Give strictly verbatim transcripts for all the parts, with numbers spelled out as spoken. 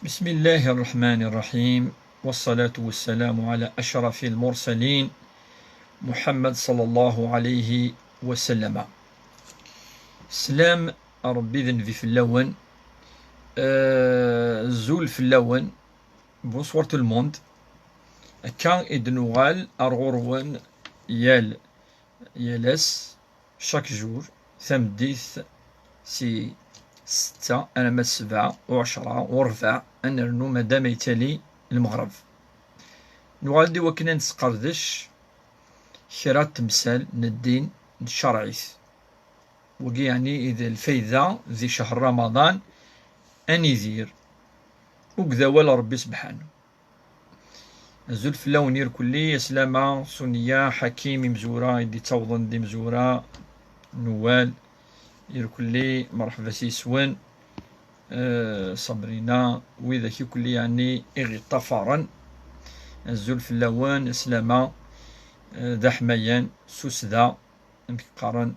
بسم الله الرحمن الرحيم، والصلاة والسلام على أشرف المرسلين محمد صلى الله عليه وسلم. Slam Rebbi d Nnbi fell-awen, euh, zul fell-awen, bonsoir tout le monde. Akka i d-nuɣal ar ɣur-wen yal, yal ass, chaque jour, tameddit si ssetta alamma d ssebɛa u ɛecṛa u ṛebɛa, ad nernu madam ay tali lmeɣreb. Nuɣal-d i wakken ad nesqerdec kra n temsal n ddin n tcerɛit. Wagi yeɛni i d lfayda di ccher Ramaḍan, ad nidir akked awal n Rebbi sebḥanu. Azul fell-awen irkelli, aslama, Suniya, Ḥakim, imezwura i d-ittawḍen d imezwura n wawal, irkelli, merḥba s yis-wen, eh, Sabrina, widak irkelli yeɛni i ɣ-iṭṭafaren. Azul fell-awen, aslama, eh, d aḥmayan, s usda, amek qqaren,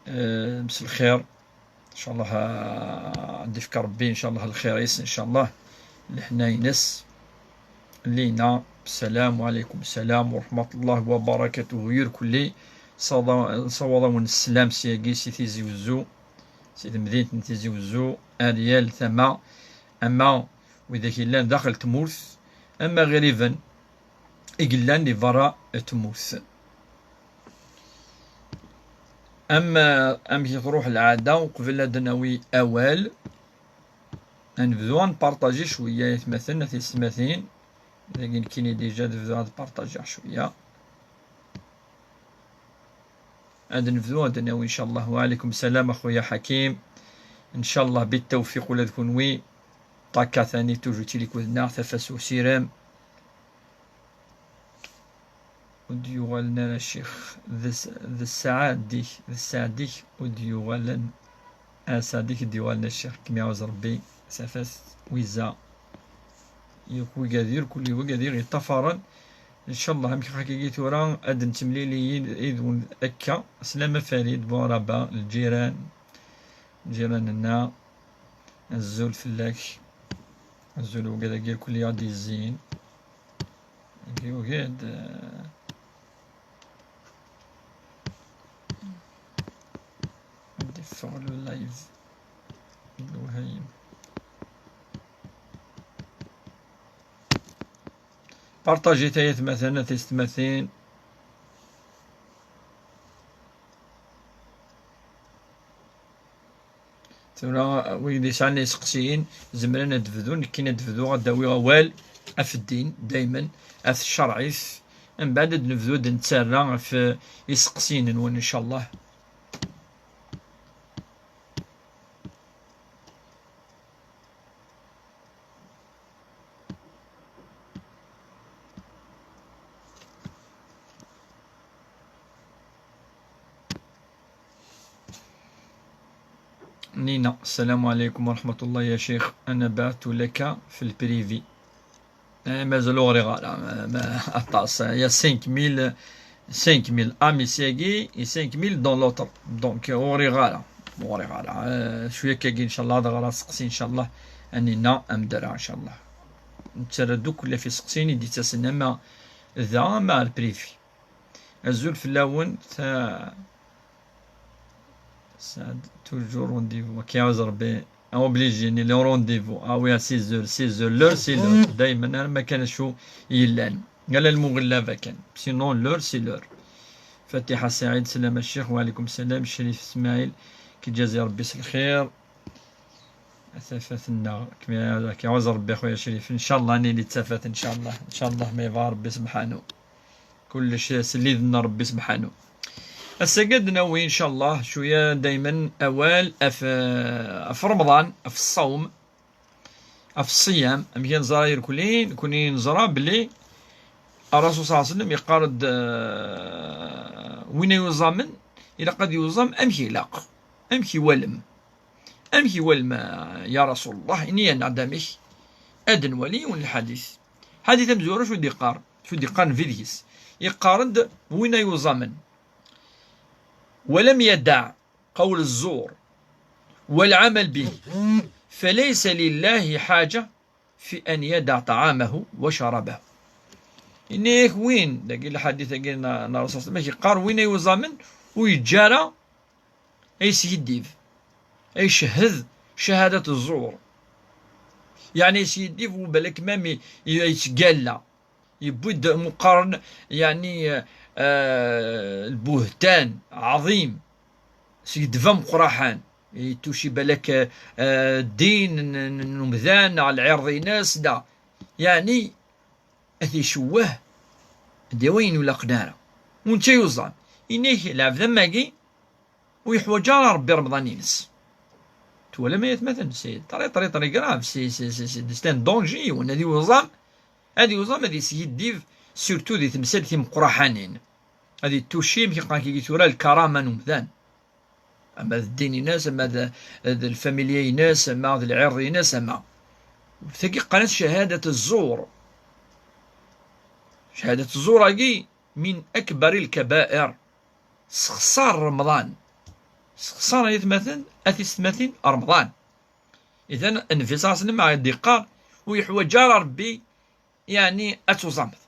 eh, mselxir. Ncallah, ah, ad d-ifk Rebbi, ncallah, lxir-is, ncallah, leḥnana-ines. Lina, ssalam ɛalaykum, ssalam wa raḥmatullahi wa barakatuh, irkelli. Sawa-, nessawaḍ-awen sslam syagi si Tizi Wezzu, si temdint n Tizi Wezzu, ar yal tama, ama widak yellan daxel tmurt, ama ɣer iben i yellan di berra n tmurt. Am, amek i truḥ lɛada, uqbel ad d-nawi awal, ad nebdu ad nparṭaji cwiya, aytmaten, a tisetmatin. Dagi nekkini déjà ad bduɣ ad parṭajiɣ cwiya. Ad nebdu ad nawi, ncallah. Wa ɛalaykum ssalam a xuya Ḥakim. Ncallah, bittawfiq ula d kunwi. Ṭaka tani toujours tili-k wedneɣ, tafat s usirem. Ur d-yuɣalen ara ccix. D s-, d ssaɛa-dik, d ssaɛa-dik ur d-yuɣalen. A ssaɛa-dik i d-yuɣalen a ccix, kem-iɛuz Rebbi, tafat wiza. Yakk wigad irkelli, wigad i ɣ-iṭṭafaren. Ncallah, amek ḥakagi tura, ad nettemlili yid-, yid-wen akka. Slama Farid, Buɛraba, lǧiran, lǧiran-nneɣ. Azul fell-ak. Azul wigad-agi irkelli i ɣ-d-yezzin. Agi ugad, eh, ad d-iffeɣ le live. Lwehayem. Partajit ay atmaten, a tisetmatin. Tura, wid yesɛan iseqsiyen, zemren ad d-bdun, nekkini ad d-bduɣ, ad d-awiɣ awal ɣef ddin, daymen, ɣef tcerɛit, mbeɛd ad nebdu ad nettarra ɣef, eh, iseqsiyen-nwen, ncallah. نينا، السلام عليكم ورحمة الله يا شيخ، أنا بعت لك في البريفي. Eh, مازال ur ɣriɣ ara, ma, ma, aṭas, il y a cinq mille, cinq mille amis-agi, et cinq mille dans l'autre. Donc, ur ɣriɣ ara, ur ɣriɣ ara. Eh, cwiya akkagi, ncallah, ad ɣreɣ aseqsi, ncallah, a Nina, a Mdara, ncallah. Nettarra-d akk ɣef iseqsiyen i d-yettasen, ama da, ama ar privé. Azul fell-awen, ta-, Saɛd, toujours rendez-vous. Akka, iɛuz Rebbi. Obligé, nili au rendez-vous. Ah oui, à six heures, six heures. L'heure, c'est l'heure. Daymen, arma kan acu yellan. Ala lmuɣellaba kan. Sinon, l'heure, c'est l'heure. Fatiḥa Saɛid, slam a ccix. Wa ɛalaykum ssalam. Crif Smaɛil, ki ǧazi Rebbi s lxir. A tafat-nneɣ. Kem-, akka, iɛuz Rebbi, a xuya Crif. Ncallah, nili d tafat, ncallah. Ncallah, ma yebɣa Rebbi subḥanu. Kullec s lid n Rebbi subḥanu. Ass-agi ad d-nawi, ncallah, cwiya daymen awal ɣef, ɣef Remḍan, ɣef ṣṣawm, ɣef ṣṣiyam. Amek i neẓra irkelli, nekkni neẓra belli Ṛṛasul ṣalla Llahu ɛalayhi wa sallam yeqqar-d, eh, win ay yuẓamen, ilaq ad yuẓam amek ilaq, amek iwalem. Amek iwalem, eh, ya Rasul Llah? Ini-aneɣ-d amek. Ad nwali yiwen n lḥadit. Ḥadit amezwaru, acu d-iqqar? Acu d-iqqar Nnbi deg-s? Iqqar-d win ay uẓamen: ولم يدع قول الزور والعمل به فليس لله حاجة في أن يدع طعامه وشرابه. Ini-ak win, dagi lḥadit-agi n, n Rasul, ma yeqqar win ay uẓamen, ur yeǧǧa ara ay yeskiddib, ay icehhed ccahadat zzur. Yeɛni yeskiddib u balak même i, i, yettgalla. Yewwi-d meqqaren, yeɛni, eh, lbuhtan ɛaḍim, skiddeb ameqqraḥan, yettuci balak, eh, ddin n, n, n umdan, neɣ lɛirḍ-ines, da. Yeɛni, ad t-icewweh di wayen ur ilaqen ara. U netta yuẓam. Ini-ak, lɛebd am wagi, ur yeḥwaǧ ara Ṛebbi Remḍan-ines. Twalam ay atmaten, c'est très, très, très grave, c'est, c'est, c'est, c'est, c'est un danger, yiwen ad yuẓam, ad yuẓam, ad yeskiddib, surtout di temsal timeqqraḥanin. Ad yettuci, amek i qqaren kigi tura, lkarama n umdan. Ama d ddin-ines, ama d, d lfamilya-ines, ama d lɛirḍ-ines, ama. Tagi qqaren-as ccahadat zzur. Ccahadat zzur-agi min akbar lkabair. Sexṣar Remḍan. Sexṣar ay atmaten, a tisetmatin, Remḍan. Idan, Nnbi ṣalla Llahu ɛalayhi wa sallam a d-yeqqar, ur yeḥwaǧ ara Ṛebbi, yeɛni, ad tuẓameḍ.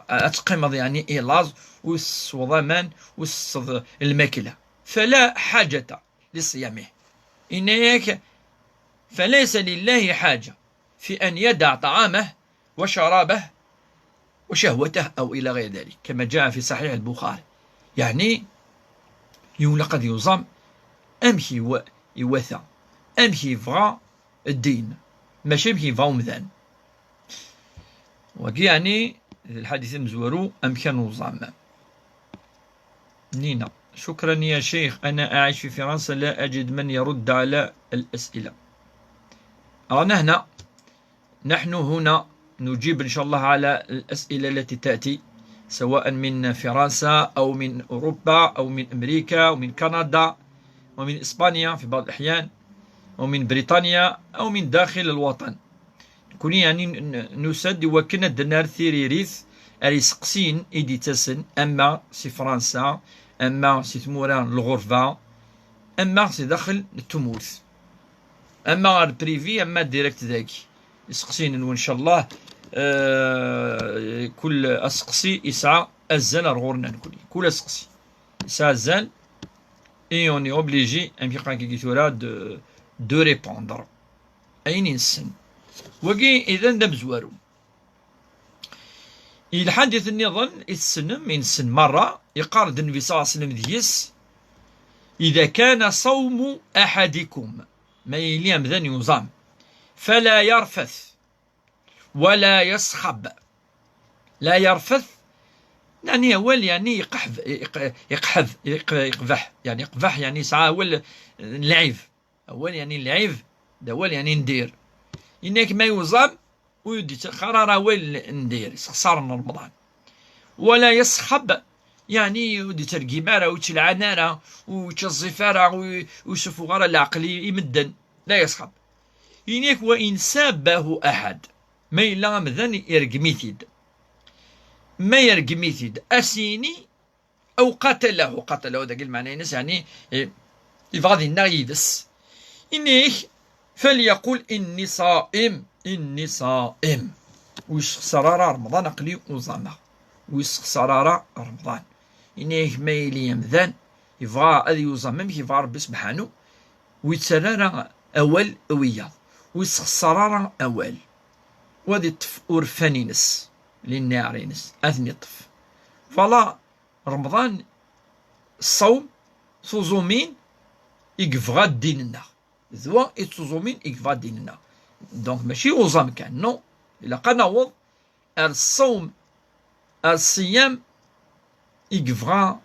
Ad teqqimeḍ, yeɛni, i laẓ, ur tesweḍ aman, ur tesseḍ lmakla. فلا حاجة لصيامه. Yenna-yak, فليس لله حاجة في أن يدع طعامه وشرابه وشهوته أو إلى غير ذلك، كما جاء في صحيح البخاري. Yeɛni, yiwen ilaq ad yuẓam amek iwa-, iwata, amek yebɣa ddin, mačči amek yebɣa umdan. Wagi, yeɛni, d lḥadit amezwaru, amek ad nuẓam. Nina, شكرا يا شيخ، أنا أعيش في فرنسا، لا أجد من يرد على الأسئلة. رانا هنا، نحن هنا نجيب إن شاء الله على الأسئلة التي تأتي، سواء من فرنسا أو من أوروبا أو من أمريكا أو من كندا ومن إسبانيا في بعض الأحيان ومن بريطانيا أو من داخل الوطن. Nekkni, yeɛni, n-, n-, nusa-d i wakken ad d-nerr tiririt ar iseqsiyen i d-ittasen, ama si Fransa, ama si tmura n lɣerba, ama si daxel n tmurt, ama ɣer privi, ama direct dagi. Iseqsiyen-nwen, ncallah, eh, kul aseqsi yesɛa azal ar ɣur-neɣ nekkni. Kul aseqsi yesɛa azal, et on est obligé, amek i qqaren kigi tura, de, de répondre. Ayen i nessen. Wagi idan d amezwaru. Lḥadit nniḍen i tessnem, i nessen merra, yeqqar-d Nnbi ṣalla Llahu ɛalayhi wa sallam deg-s, إذا كان صوم أحدكم, ma yili amdan yuẓam, فلا يرفث ولا يصخب. لا يرفث, yeɛni awal, yeɛni iqeḥb-, iq-, iqeḥb-, iq-, iqbeḥ, yeɛni iqbeḥ, yeɛni yesɛa awal n lɛib. Awal, yeɛni n lɛib, d awal, yeɛni n dir. Yenna-ak ma yuẓam, ur d-yettaxxar ara awal n dir, sexṣaren Remḍan. ولا يصخب, yeɛni ur d-yettergim ara, ur yettelɛan ara, ur yettaẓẓif ara, ur, ur yessuffuɣ ara leɛqel i, i medden. لا يصخب. Yenna-ak وإن سابه أحد, ma yella amdan ireggem-it-id. Ma ireggem-it-id, a s-yini أو قاتله, قاتله dagi lmeɛna-ines, yeɛni, eh, yebɣa ad yennaɣ yid-s. Ini-k, فليقل إني صائم, إني صائم. Ur yessexṣar ara Remḍan, aql-i uẓameɣ. Ur yessexṣar ara Remḍan. Ini-k, ma yili amdan yebɣa ad yuẓam amek yebɣa Rebbi sebḥanu, ur yettarra ara awal i wiyaḍ. Ur yessexṣar ara awal. U ad yeṭṭef urfan-ines, les nerfs-ines, ad ten-yeṭṭef. Voilà. Remḍan, ṣṣawm, tuẓumin i yebɣa ddin-nneɣ. D wa i d tuẓumin i yebɣa ddin-nneɣ. Donc, mačči uẓam kan, non. Ilaq ad naweḍ ar ṣṣawm, ar ṣṣiyam i yebɣa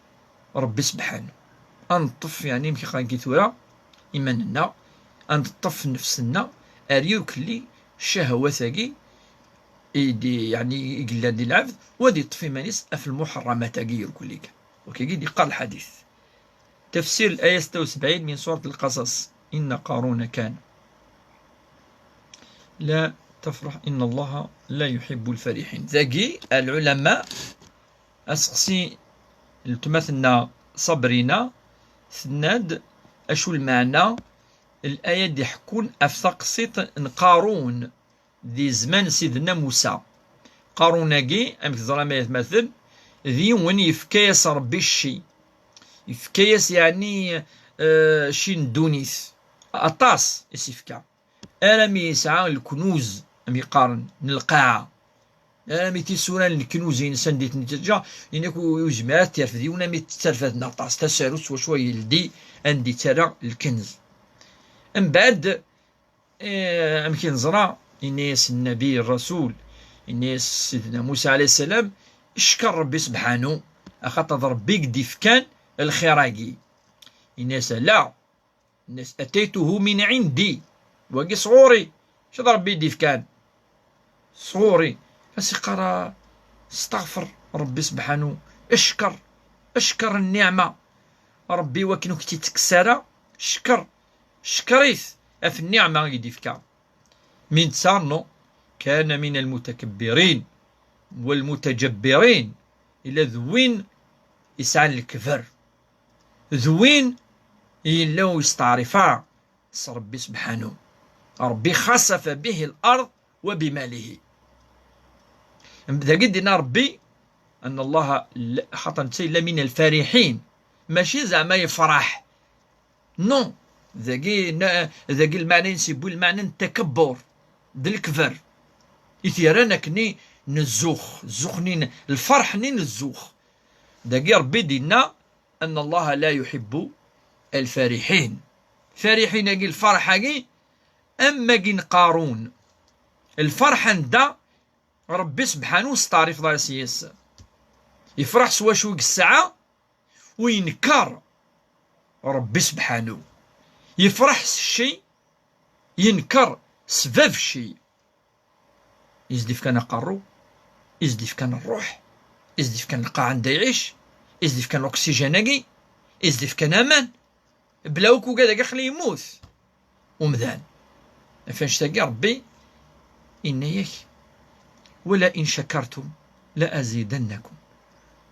Rebbi sebḥanu. Ad neṭṭef, yeɛni, amek i qqaren tura, iman-nneɣ, ad neṭṭef nnefs-nneɣ ar yirkelli ccahawat-agi i d-, yeɛni, i yellan di lɛebd, u ad yeṭṭef iman-is ɣef lmuḥerramat-agi irkelli kan. Wakagi d-yeqqar lḥadit. تفسير الآية ستة وسبعين من سورة القصص: إن قارون كان. لا تفرح إن الله لا يحب الفرحين. Dagi, lɛulama, aseqsi n weltma-tneɣ Sabrina, tenna-d acu lmeɛna n laya d-iḥekkun ɣef taqsiṭ n Qarun. di zzman n Sidna Musa. Qarun-agi, amek teẓram ay atmaten, d yiwen yefka-yas Ṛebbi cci. Yefka-yas, yeɛni, eh, cci n ddunit. Aṭas i s-yefka. Armi yesɛa leknuz, am yeqqaren, n lqaɛa. Armi tisura n leknuz-ines anda i ten-yettaǧǧa, ini-ak ur yezmir ad t-yerfed yiwen, armi tterfaden aṭas. Tasarut s wacu ay yeldi, anda yettarra lkenz. Mbeɛd, eh, amek i neẓra, ini-as Nnabi, Rasul, ini-as Sidna Musa ɛalayhi ssalam, ckeṛ Ṛebbi sebḥanu, axaṭer d Ṛebbi i k-d-ifkan lxir-agi. Ini-as ala, Nnas, أتيته من عندي. Wagi sɣur-i. Mačči d Ṛebbi i d-ifkan. Sɣur-i. As-iqqar, steɣfer Ṛebbi sebḥanu. Ckeṛ. Ckeṛ nniɛma. Ṛebbi wakken ur k-tt-id-tekkes ara. Ckeṛ. Ckeṛ-it ɣef nniɛma i k-d-ifka. Mi netta, non. كان من المتكبرين والمتجبرين. Illa d win yesɛan lekber. D win yella ur yesteɛrif ara s Ṛebbi sebḥanu. Ṛebbi خسف به الأرض وبماله. Dagi d-yenna Ṛebbi, أن الله ل-، xaṭer netta yella من الفرحين. Mačči zeɛma yefṛeḥ. Non. Dagi, na-, dagi lmeɛna-ines yewwi lmeɛna n takabbur, d lekber. I t-yerran akkenni n zzux, zzux-nni n, lferḥ-nni n zzux. Dagi Ṛebbi d-yenna, أن الله لا يحب الفرحين. Fariḥin-agi, lferḥ-agi, am wagi n Qarun. Lferḥ anda Ṛebbi sebḥanu ur yesteɛṛif ara yes-s. Yefṛeḥ s wacu i yesɛa, u yenkeṛ Ṛebbi sebḥanu. Yefṛeḥ s cci, yenkeṛ sbab cci. I s-d-ifkan aqerru, i s-d-ifkan ṛṛuḥ, i s-d-ifkan lqaɛa anda iɛic, i s-d-ifkan l'oxygène-agi, i s-d-ifkan aman. Bla akk ugad-agi aql-i yemmut umdan. Ɣef annect-agi Ṛebbi yenna-yak, ولئن شكرتم لأزيدنكم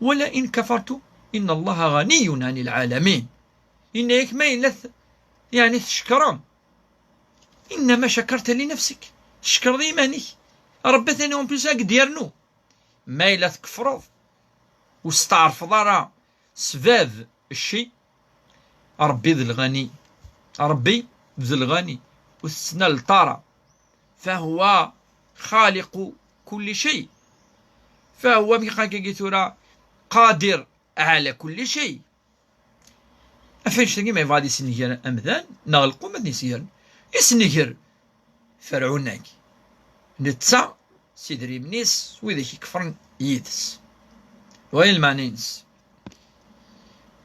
ولئن كفرتم إن الله غني عن العالمين. Yenna-yak ma yella t-, yeɛni tcekṛem, إنما شكرت لنفسك, tcekṛeḍ i yiman-ik. Ṛebbi atan en plus ad k-d-yernu. Ma yella tkefṛeḍ, ur testeɛṛfeḍ ara sbab cci, Ṛebbi d lɣani. Ṛebbi d lɣani, ur tettnaleḍ ara. فهو خالق كل شيء. فهو, mi qqaren-agi tura, قادر على كل شيء. Ɣef annect-agi ma yebɣa ad yessenger amdan, neɣ lqum ad t-yesger. Yessenger Ferɛun-agi. Netta s idrimen-is, s widak ikefren yid-s. Wayen lmeɛna-ines.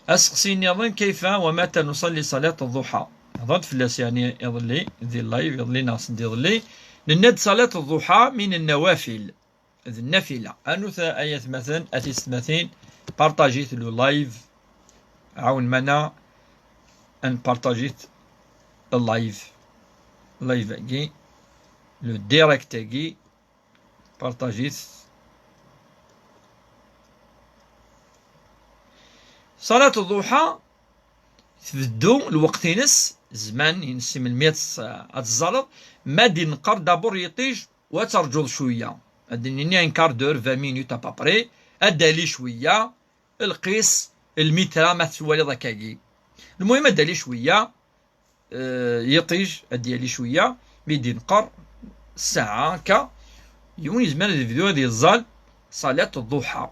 Aseqsi nniḍen, كيف ومتى نصلي صلاة الضحى؟ Hedṛen-d fell-as, yeɛni, iḍelli, di live, iḍelli neɣ send iḍelli. Nenna-d صلاة الضحى من النوافل. D nnafila. Anut ay atmaten, a tiyessetmatin, partajit le live. Ɛawen-aneɣ ad npartajit le live. Live-agi, le direct-agi, partajit. Ṣalat ḍuḥa, tbeddu lweqt-ines, zzman-ines, si melmi ad tt-, ad teẓẓaleḍ, ma d-inqer d'abord yiṭij, u ad terǧuḍ cwiya. Ad d-nini un quart d'heure, vingt minutes à peu près, ad d-tali cwiya, lqis, lmitra, ma tettwaliḍ akkagi. Lmuhim, ad d-tali cwiya, eh, yiṭij, ad d-yali cwiya, mi d-inqer, ssaɛa, akka, yiwen yezmer ad yebdu ad yeẓẓal ṣalat ḍuḥa.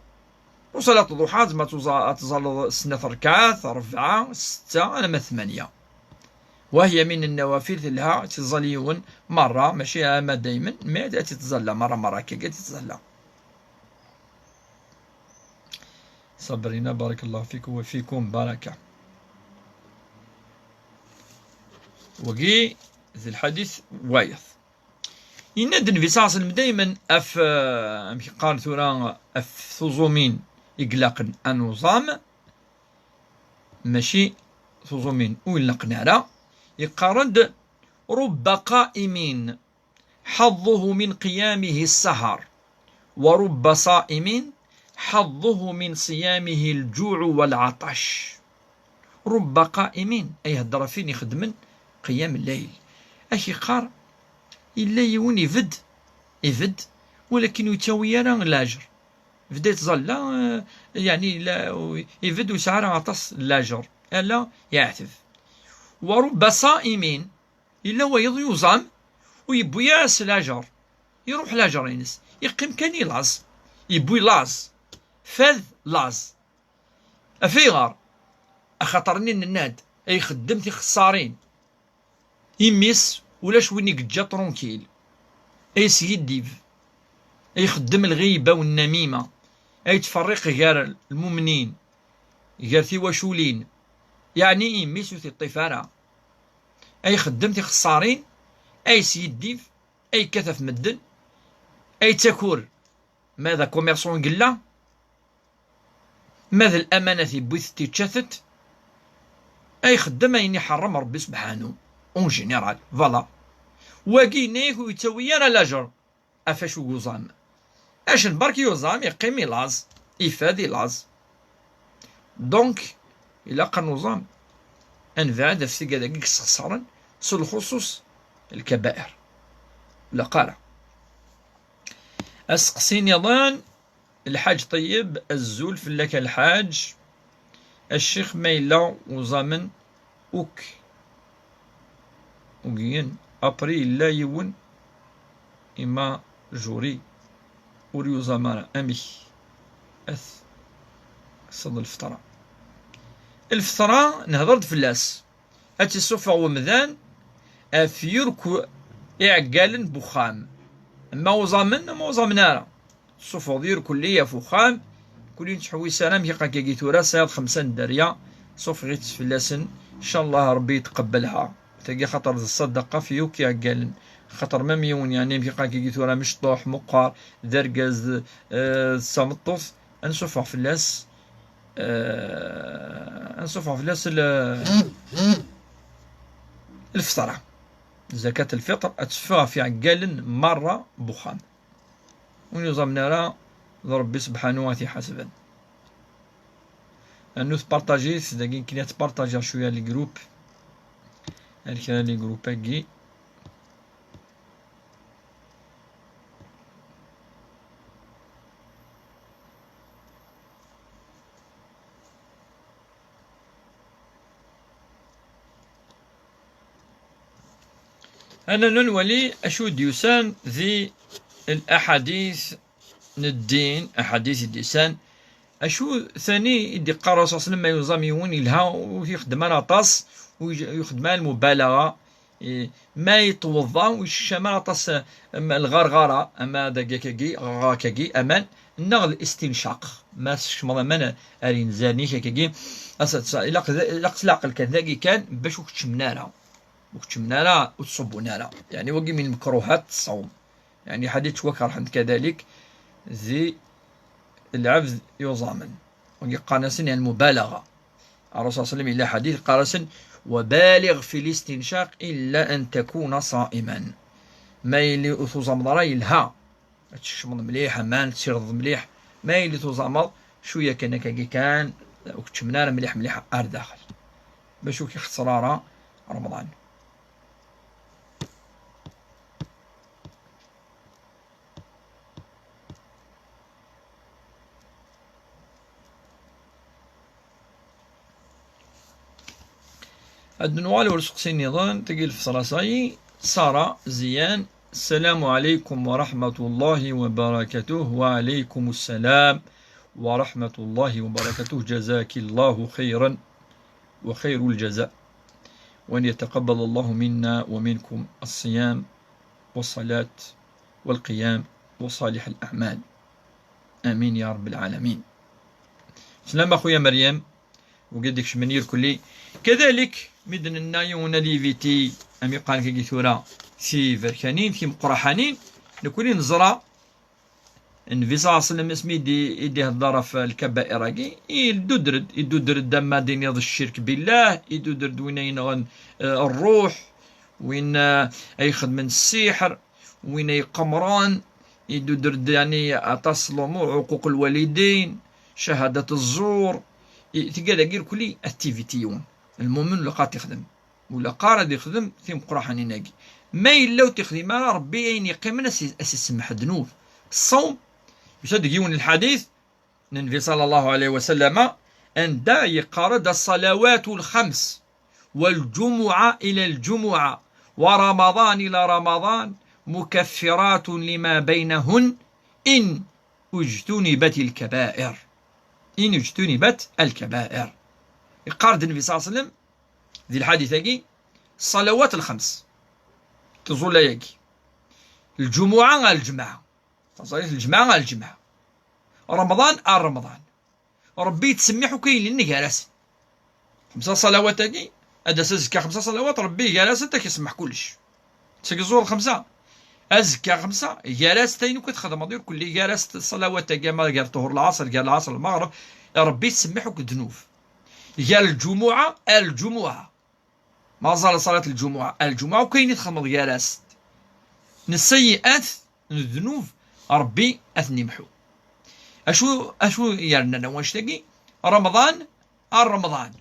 U ṣalat ḍuḥa, tzemreḍ ad tuẓa-, ad teẓẓaleḍ snat rkaɛat, rebɛa, setta, alamma tmanya. وهي من النوافل, telha, ad tt-iẓẓal yiwen merra, mačči ama daymen, mais ad tt-iẓẓal merra, merra, akka, ad tt-iẓẓal. Sabrina, barakallahu fikum wa fikum baraka. Wagi d lḥadit wayeḍ. Yenna-d Nnbi ṣalla Llahu ɛalayhi wa sallam daymen ɣef, eh, amek qqaren tura, ɣef tuẓumin i ilaqen ad nuẓam, mačči tuẓumin ur ilaqen ara. Yeqqar-d: رب قائم حظه من قيامه السهر، ورب صائم حظه من صيامه الجوع والعطش. رب قائم, ay hedder ɣef win ixeddmen qiyam llayl. Ad k-iqqar, yella yiwen ibedd Ibedd, walakin ur yettawi ara lajer. Bda yettẓalla, eh, yeɛni la, ibedd ur yesɛi ara aṭas n lajer, ala yeɛteb. Wa rubba ṣa'imin, yella wayeḍ yuẓam, ur yewwi ara s lajer. Iruḥ lajer-ines, yeqqim kan i laẓ. Yewwi laẓ. Fad laẓ. Af ayɣer? Axaṭer-nni nenna-d, ay ixeddem tixeṣṣarin. Imi-s ulac win i yeǧǧa tranquille. Ay yeskiddib. Ay ixeddem lɣiba u nnamima. Ay yettferriq gar lmumnin, gar tiwaculin. Yeɛni imi-s ur t-iṭṭif ara. Ay ixeddem tixeṣṣarin, ay yeskiddib, ay yekkat ɣef medden, ay yettaker ma d akummerṣu i yella, ma d lamanat yewwi-tent yečča-tent, ay ixeddem ayen iḥeṛṛem Ṛebbi sebḥanu, en général, voilà. Wagi yenna-yak ur yettawi ara lajer ɣef acu yuẓam. Acen berk yuẓam, yeqqim i laẓ, ifad i laẓ. Donc, ilaq ad nuẓam, ad nebɛed ɣef tigad-agi i yessexṣaren, s lxuṣuṣ lkabair. Ilaq ara. Asteqsi nniḍen, Lḥaǧ Ṭeyyeb, azul fell-ak a lḥaǧ. A ccix, ma yella uẓamen uk-, ugiyen, après yella yiwen imajuri ur yuẓam ara, amek ad t-, tekkseḍ lfeṭra? Lfeṭra, nehder-d fell-as. Ad tt-issufeɣ wemdan ɣef yirk iɛeggalen n wexxam. Ama uẓamen, ama uẓamen ara. Tessufeɣ-d irkelli ɣef wexxam, kulli ur nettḥewwis ara, amek iqakagi tura tesɛiḍ xemsa n dderya, sufeɣ-itt fell-asen, ncallah Ṛebbi yetqebbelha. Tagi xaṭer d ṣṣadaqa ɣef yirk iɛeggalen. Xaṭer ma m yiwen, yeɛni, amek iqakagi tura mecṭuḥ, meqqer, d argaz, eh, d tameṭṭut, ad nessufeɣ fell-as, eh, ad nessufeɣ fell-as l-, lfeṭra. Zakat lfiṭr ad teffeɣ ɣef iɛeggalen merra n wexxam. Win yuẓamen ara, d Ṛebbi sebḥanu ad t-iḥasben. Rnu tpartajit, dagi nekkni ad tpartajiɣ cwiya les groupes. Ar kra les groupes-agi. Ad nwali acu i d-yusan di l-aḥadit n ddin, aḥadit i d-yusan. Acu tani i d-iqqar Ṛṛasul ṣalla Llahu ɛalayhi wa sallam, ma yuẓam yiwen yelha, ur t-ixeddem ara aṭas, ur yexdem ara lmubalaɣa, eh, ma yettweḍḍa, ur yeskecam ara aṭas, eh, lɣerɣara, ama d agakagi, ɣerɣara-kagi, aman, neɣ listincaq. Ma teskecmeḍ aman ar inzan-ik akkagi, as-, as-, ilaq, ilaq s leɛqel kan, dagi kan, bac ur k-ččmen ara. Ur k-ččmen ara, ur ttṣubbun ara. Yeɛni, wagi min lmekruhat ṣṣawm. Yeɛni, ḥaǧa yettwakerhen kadalik di lɛebd yuẓamen. Wagi qqaren-asen, yeɛni, lmubalaɣa. Ṛṛasul ṣalla Llahu ɛalayhi wa sallam, yella ḥadit, qqar-asen: "Wa baliɣ fi listincaq illa an takuna ṣa'iman." Ma yili ur tuẓameḍ ara, yelha. Ad teskecmeḍ mliḥ aman, ad tirḍeḍ mliḥ. Ma yili tuẓameḍ, cwiya kan akkagi kan, ur k-ččmen ara mliḥ mliḥ ar daxel. Bac ur k-ixeṣṣer ara Remḍan. Ad nuɣal ɣer useqsi nniḍen, tagi lfeṣla-agi, Sara Ziyan, السلام عليكم ورحمة الله وبركاته. وعليكم السلام ورحمة الله وبركاته. جزاك الله خيرا وخير الجزاء. وأن يتقبل الله منا ومنكم الصيام والصلاة والقيام وصالح الأعمال. آمين يا رب العالمين. Slama a xuya Meryem, wigi d-ikecmen irkelli. Kadalik, mi d-nenna yiwen ad yiviti, am iqqaren kagi tura, tiberkanin, timeqraḥanin, nekni neẓra Nnbi ṣalla Llahu ɛalayhi wa sallam asmi i d-, i d-ihedder ɣef lkabair-agi, idudred, idudred ama d-iniḍ ccirk billah, idudred win ay yenɣen, eh, ṛṛuḥ, win, eh, ay ixedmen ssiḥr, win ay qemmren, idudred, yeɛni, aṭas n lumuṛ, ɛuquq lwalidayn, cahadat zzur, i, tigad-agi irkelli activité yiwen. Lmumen ilaq ad t-ixdem. Ur ilaq ara ad ixdem timeqraḥanin-agi. Ma yella ur t-ixdim ara, Ṛebbi ayen yeqqimen a s-, a s-isemmeḥ ddnub. Ṣṣawm, yusa-d deg yiwen n lḥadit n Nnbi ṣalla Llahu ɛalayhi wa sallama, anda yeqqar-d: "الصلوات الخمس والجمعة إلى الجمعة ورمضان إلى رمضان مكفرات لما بينهن إن اجتنبت الكبائر." إن اجتنبت الكبائر. Yeqqar-d Nnbi ṣalla Llahu ɛalayhi wa sallam di lḥadit-agi: ṣṣalawat lxems, tiẓulla-agi, lǧumuɛa ar lǧemɛa, taẓallit n lǧemɛa ar lǧemɛa, Remḍan ar Remḍan, Ṛebbi yettsemmiḥ akk ayen yellan gar-asen. Xemsa ṣalawat-agi, ad d-tas azekka xemsa ṣalawat, Ṛebbi gar-asen ad k-isemmeḥ kullec. Seg ẓẓur xemsa, azekka xemsa, gar-as ayen akk i txedmeḍ irkelli, gar-as ṣalawat-agi, ama gar ṭuhur lɛaṣer, gar lɛaṣer lmeɣreb, Ṛebbi yettsemmiḥ akk ddnub. Gar lǧumuɛa ar lǧumuɛa, ma ẓal ṣalat lǧumuɛa ar lǧumuɛa, akk ayen i txedmeḍ gar-as n ssayi'at, n ddnub, Ṛebbi ad ten-imḥu. Acu, acu yernan wanect-agi? Remḍan ar Remḍan.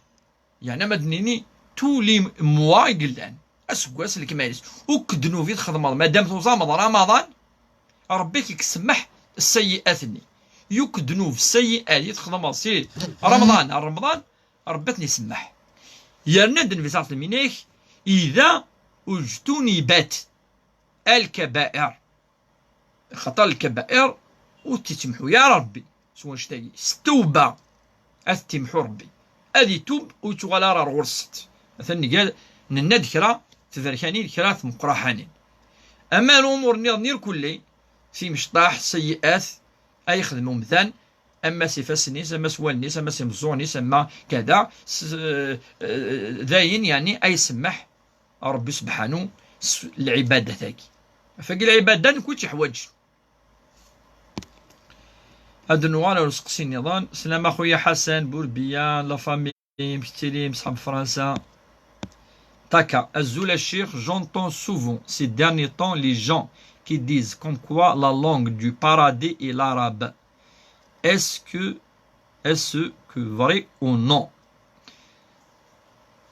Yeɛni ma d-nini tous les mois i yellan, aseggas lekmal-is, akk ddnub i txedmeḍ, madam tuẓameḍ Ramaḍan, Ṛebbi ad k-isemmeḥ ssayi'at-nni. Yakk ddnub, ssayi'at i txedmeḍ si Remḍan ar Remḍan, Ṛebbi ad ten-isemmeḥ. Yerna-d Nnbi ṣalla Llahu ɛalayhi wa sallam yenna-ak: "إذا اجتنبت الكبائر." Axaṭer lkabair ur t-ittemḥu ara Ṛebbi s wanect-agi. S tewba ad t-imḥu Ṛebbi. Ad itub, ur yettuɣal ara ar ɣur-sent. Atan nga, nenna-d kra tberkanin, kra tmeqraḥanin. Ama lumuṛ nniḍen irkelli, timecṭaḥ, ssayi'at, ay yexdem umdan, ama s ifassen-is, ama s wallen-is, ama s imeẓẓuɣen-is, ama kada, s, eh, eh, d ayen, yeɛni, ay isemmeḥ Ṛebbi subḥanu s lɛibadat-agi. Ɣef wagi lɛibada nekk ur tt-iḥwaǧ. Ad nuɣal ar useqsi nniḍen. Slam a xuya Ḥasan, Burbiya, la famille, mkettilim, ṣḥab Fransa. Taka, azul a ccix, j'entends souvent ces derniers temps les gens qui disent comme quoi la langue du paradis est l'arabe. Est-ce que, est-ce que vrai ou non?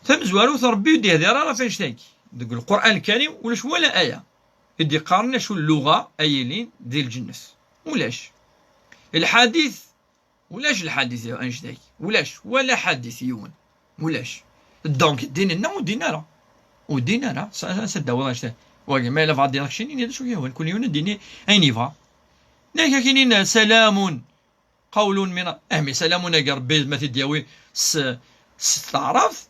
Tamezwarut, Ṛebbi ur d-ihdir ara ɣef annect-agi. Deg Lqur'an Lkarim, ulac wala aya i d-iqqaren acu lluɣa ay ilin di lǧennet. Ulac. Lḥadit, ulac lḥadit annect-agi. Ulac wala ḥadit yiwen. Ulac. Donc, ddin-nneɣ ur ddin ara. Ur ddin ara. Sa, sa, sa d-tawiḍ annect-agi. Wagi, ma yella bɣa ad d-iniɣ keččini, d acu yehwan. Kul yiwen ad d-yini ayen yebɣa. Nna-k ad k-inin salamun qawlun min, eh, mais salamun-agi Ṛebbi ma t-id-yawi s, s taɛrabt,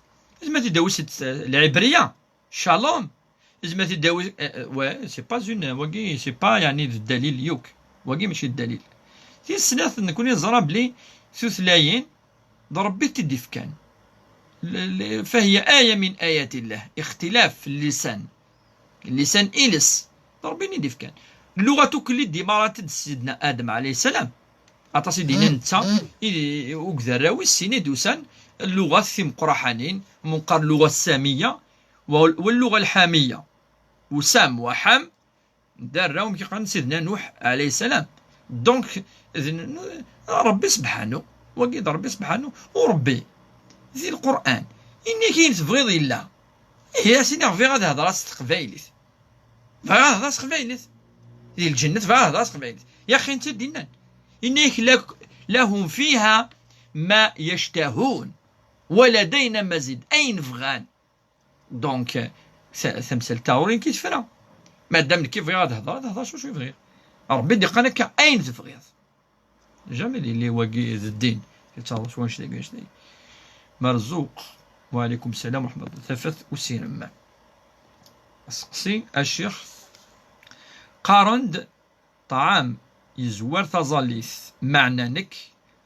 ma t-id-yawi s, s lɛibriya, shalom, ma t-id-yawi, eh, eh, ouais, c'est pas une, wagi, c'est pas, yeɛni, d ddalil yakk. Wagi mačči d ddalil. Tis snat, nekkni neẓra belli tutlayin d Ṛebbi i t-id-ifkan. L-, l-, فهي آية من آيات الله، اختلاف اللسان. Llisan iles, d Ṛebbi i d-ifkan. Lluɣa tukelli d imarat d Sidna Adem ɛalayhi ssalam. Aṭas i d-yenna netta, i, i, akked arraw-is, sin i d-usan, lluɣat timeqraḥanin, ma neqqar lluɣa ssamiya, wa, wa lluɣa lḥamiya. Usam wa Ḥam, d arraw, amek i qqaren, Sidna Nuḥ ɛalayhi ssalam. Donc, d n-, n-, Ṛebbi sebḥanu, wagi d Ṛebbi sebḥanu, u Ṛebbi di Lqur'an, yenna-k ayen tebɣiḍ yella. Ihi, a s-iniɣ bɣiɣ ad hedṛeɣ s teqbaylit. Bɣiɣ ad hedṛeɣ s teqbaylit. Di lǧennet bɣiɣ ad hedṛeɣ s teqbaylit. Yaxi netta i d-yennan. Yenna-k: "La-, lahum fiha ma yashtahun, wa ladayna mazid." Ayen bɣan. Donc, ta-, tamsalt-a ur yenki tefra. Madam nekki bɣiɣ ad hedṛeɣ, ad hedṛeɣ s wacu i bɣiɣ. Ṛebbi d-iqqan akka, ayen tebɣiḍ. Jamais d yelli wagi d ddin. Yettaweḍ s wanect-agi, wanect-agi. Merzuq. Wa ɛalaykum ssalam wa ṛeḥma Llah. Tafat usirem. Aseqsi, a ccix. Qqaren-d ṭṭɛam yezwar taẓallit. Meɛna nekk,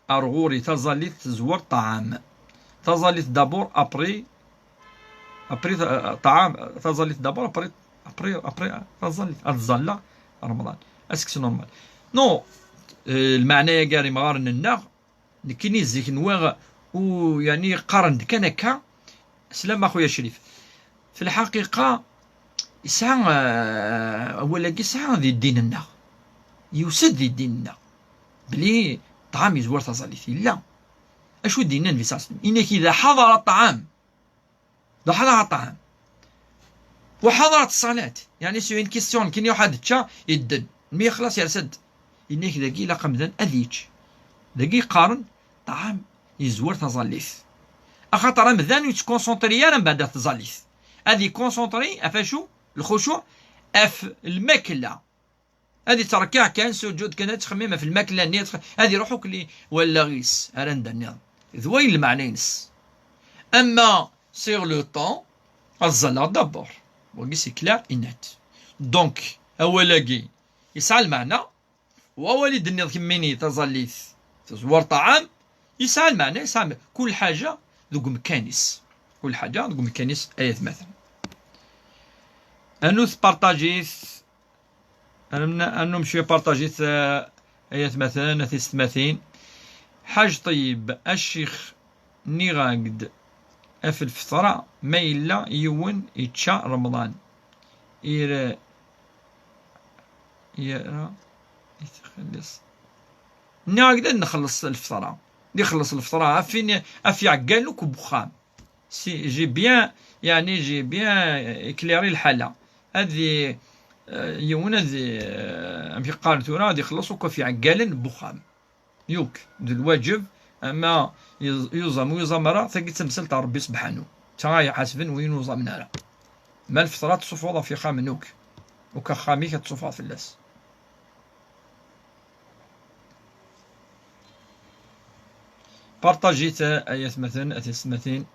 ar ɣur-i taẓallit tezwar ṭṭɛam. Taẓallit d'abord, après, après, euh, ṭṭɛam, taẓallit d'abord, après, après, après, taẓallit, ad ẓalleɣ Remḍan. Aseksu normal. Non, euh, lmeɛna-agi ar imɣaren-nneɣ, nekkini zik nwiɣ, u, yeɛni qqaren-d kan akka, slam a xuya Crif. Fi lḥaqiqa, yesɛa, eh, awal-agi yesɛa di ddin-nneɣ. Yusa-d di ddin-nneɣ. Bli ṭṭɛam yezwar taẓallit. Yella. Acu d-yenna Nnbi ṣalla Llahu ɛalayhi wa sallam? Yenna-k: "Iza ḥadara ṭṭɛam." Iza ḥadara ṭṭɛam. وحضرت الصلاة، يعني c'est une question, كي يروح ad yečč, yedden. Mi yexleṣ, yers-d. Yenna-k dagi ilaq amdan ad yečč. Dagi qqaren ṭṭɛam yezwar taẓallit. Axaṭer amdan ur yettkunṣunṭri ara mbeɛd ɣef tẓallit. Ad yekkunṣunṭri ɣef acu? Lxucuɛ, ɣef lmakla. Ad yettṛekkiɛ kan, sujud kan, ad yettxemmim ɣef lmakla-nni, ad yettx-, ad iṛuḥ akk li wallaɣ-is ar anda nniḍen. D wayen lmeɛna-ines. Ama sur le temps, ad ẓẓalleɣ d'abord. Wagi c'est clair et net. Donc, awal-agi yesɛa lmeɛna, u awal i d-tenniḍ kemmini taẓallit tezwar ṭṭɛam, yesɛa lmeɛna, yesɛa lme-, kul ḥaǧa deg umkan-is. Kul ḥaǧa deg umkan-is, ay atmaten. Anu tparṭajit, anu, anu mecwi parṭajit, eh, ay atmaten, a tisetmatin. Ḥaǧ Ṭeyyeb, a ccix, nniɣ-ak-d ɣef lfeṭra, ma yella yiwen yečča Remḍan, ir-, yerra i txelliṣ. Nniɣ-ak-d ad nxelleṣ lfeṭra. Ad ixelleṣ lfeṭra ɣef win, ɣef iɛeggalen akk n wexxam. Si, j'ai bien, yeɛni, j'ai bien éclairé lḥala. Ad i-, eh, yiwen ad i-, eh, amek i qqaren tura, ad ixelleṣ akk ɣef iɛeggalen n wexxam. Yuk, d lwaǧeb, ama yuẓ-, yuẓam, ur yuẓam ara, tagi d tamsalt n Ṛebbi sebḥanu. D ta ara iḥasben win ur yuẓamen ara. Ma lfeṭra ad tessufɣeḍ ɣef yixxamen akk, akk axxam-ik ad tessufɣeḍ fell-as. Parṭajit, ay atmaten, a tisetmatin.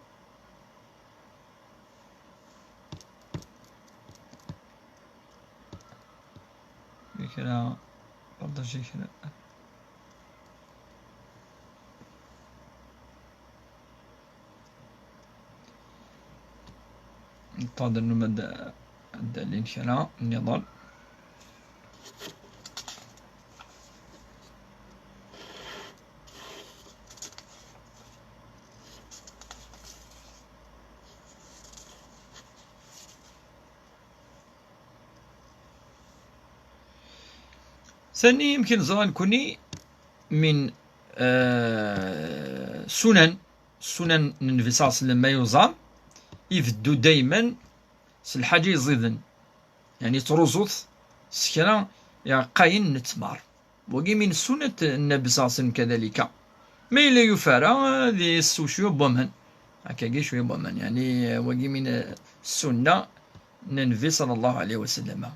Kra, parṭaji kra. Nṭaḍ nnum ad, ad d-alin kra nniḍen. Sani, yemkin ẓran kuni min, eh, sunan, sunan n Nnbi صلى الله عليه وسلم ma yuẓam, ibeddu dayman s lḥaǧa yeẓiden. Yeɛni ttruẓut s kra iɛeqqayen n ttmer. Wagi min ssunet n Nnbi صلى الله عليه وسلم كذلك. Ma yella yufa ara, ad isew cwiya n waman. Akkagi cwiya n waman. Yeɛni, wagi min ssunna n Nnbi صلى الله عليه وسلم.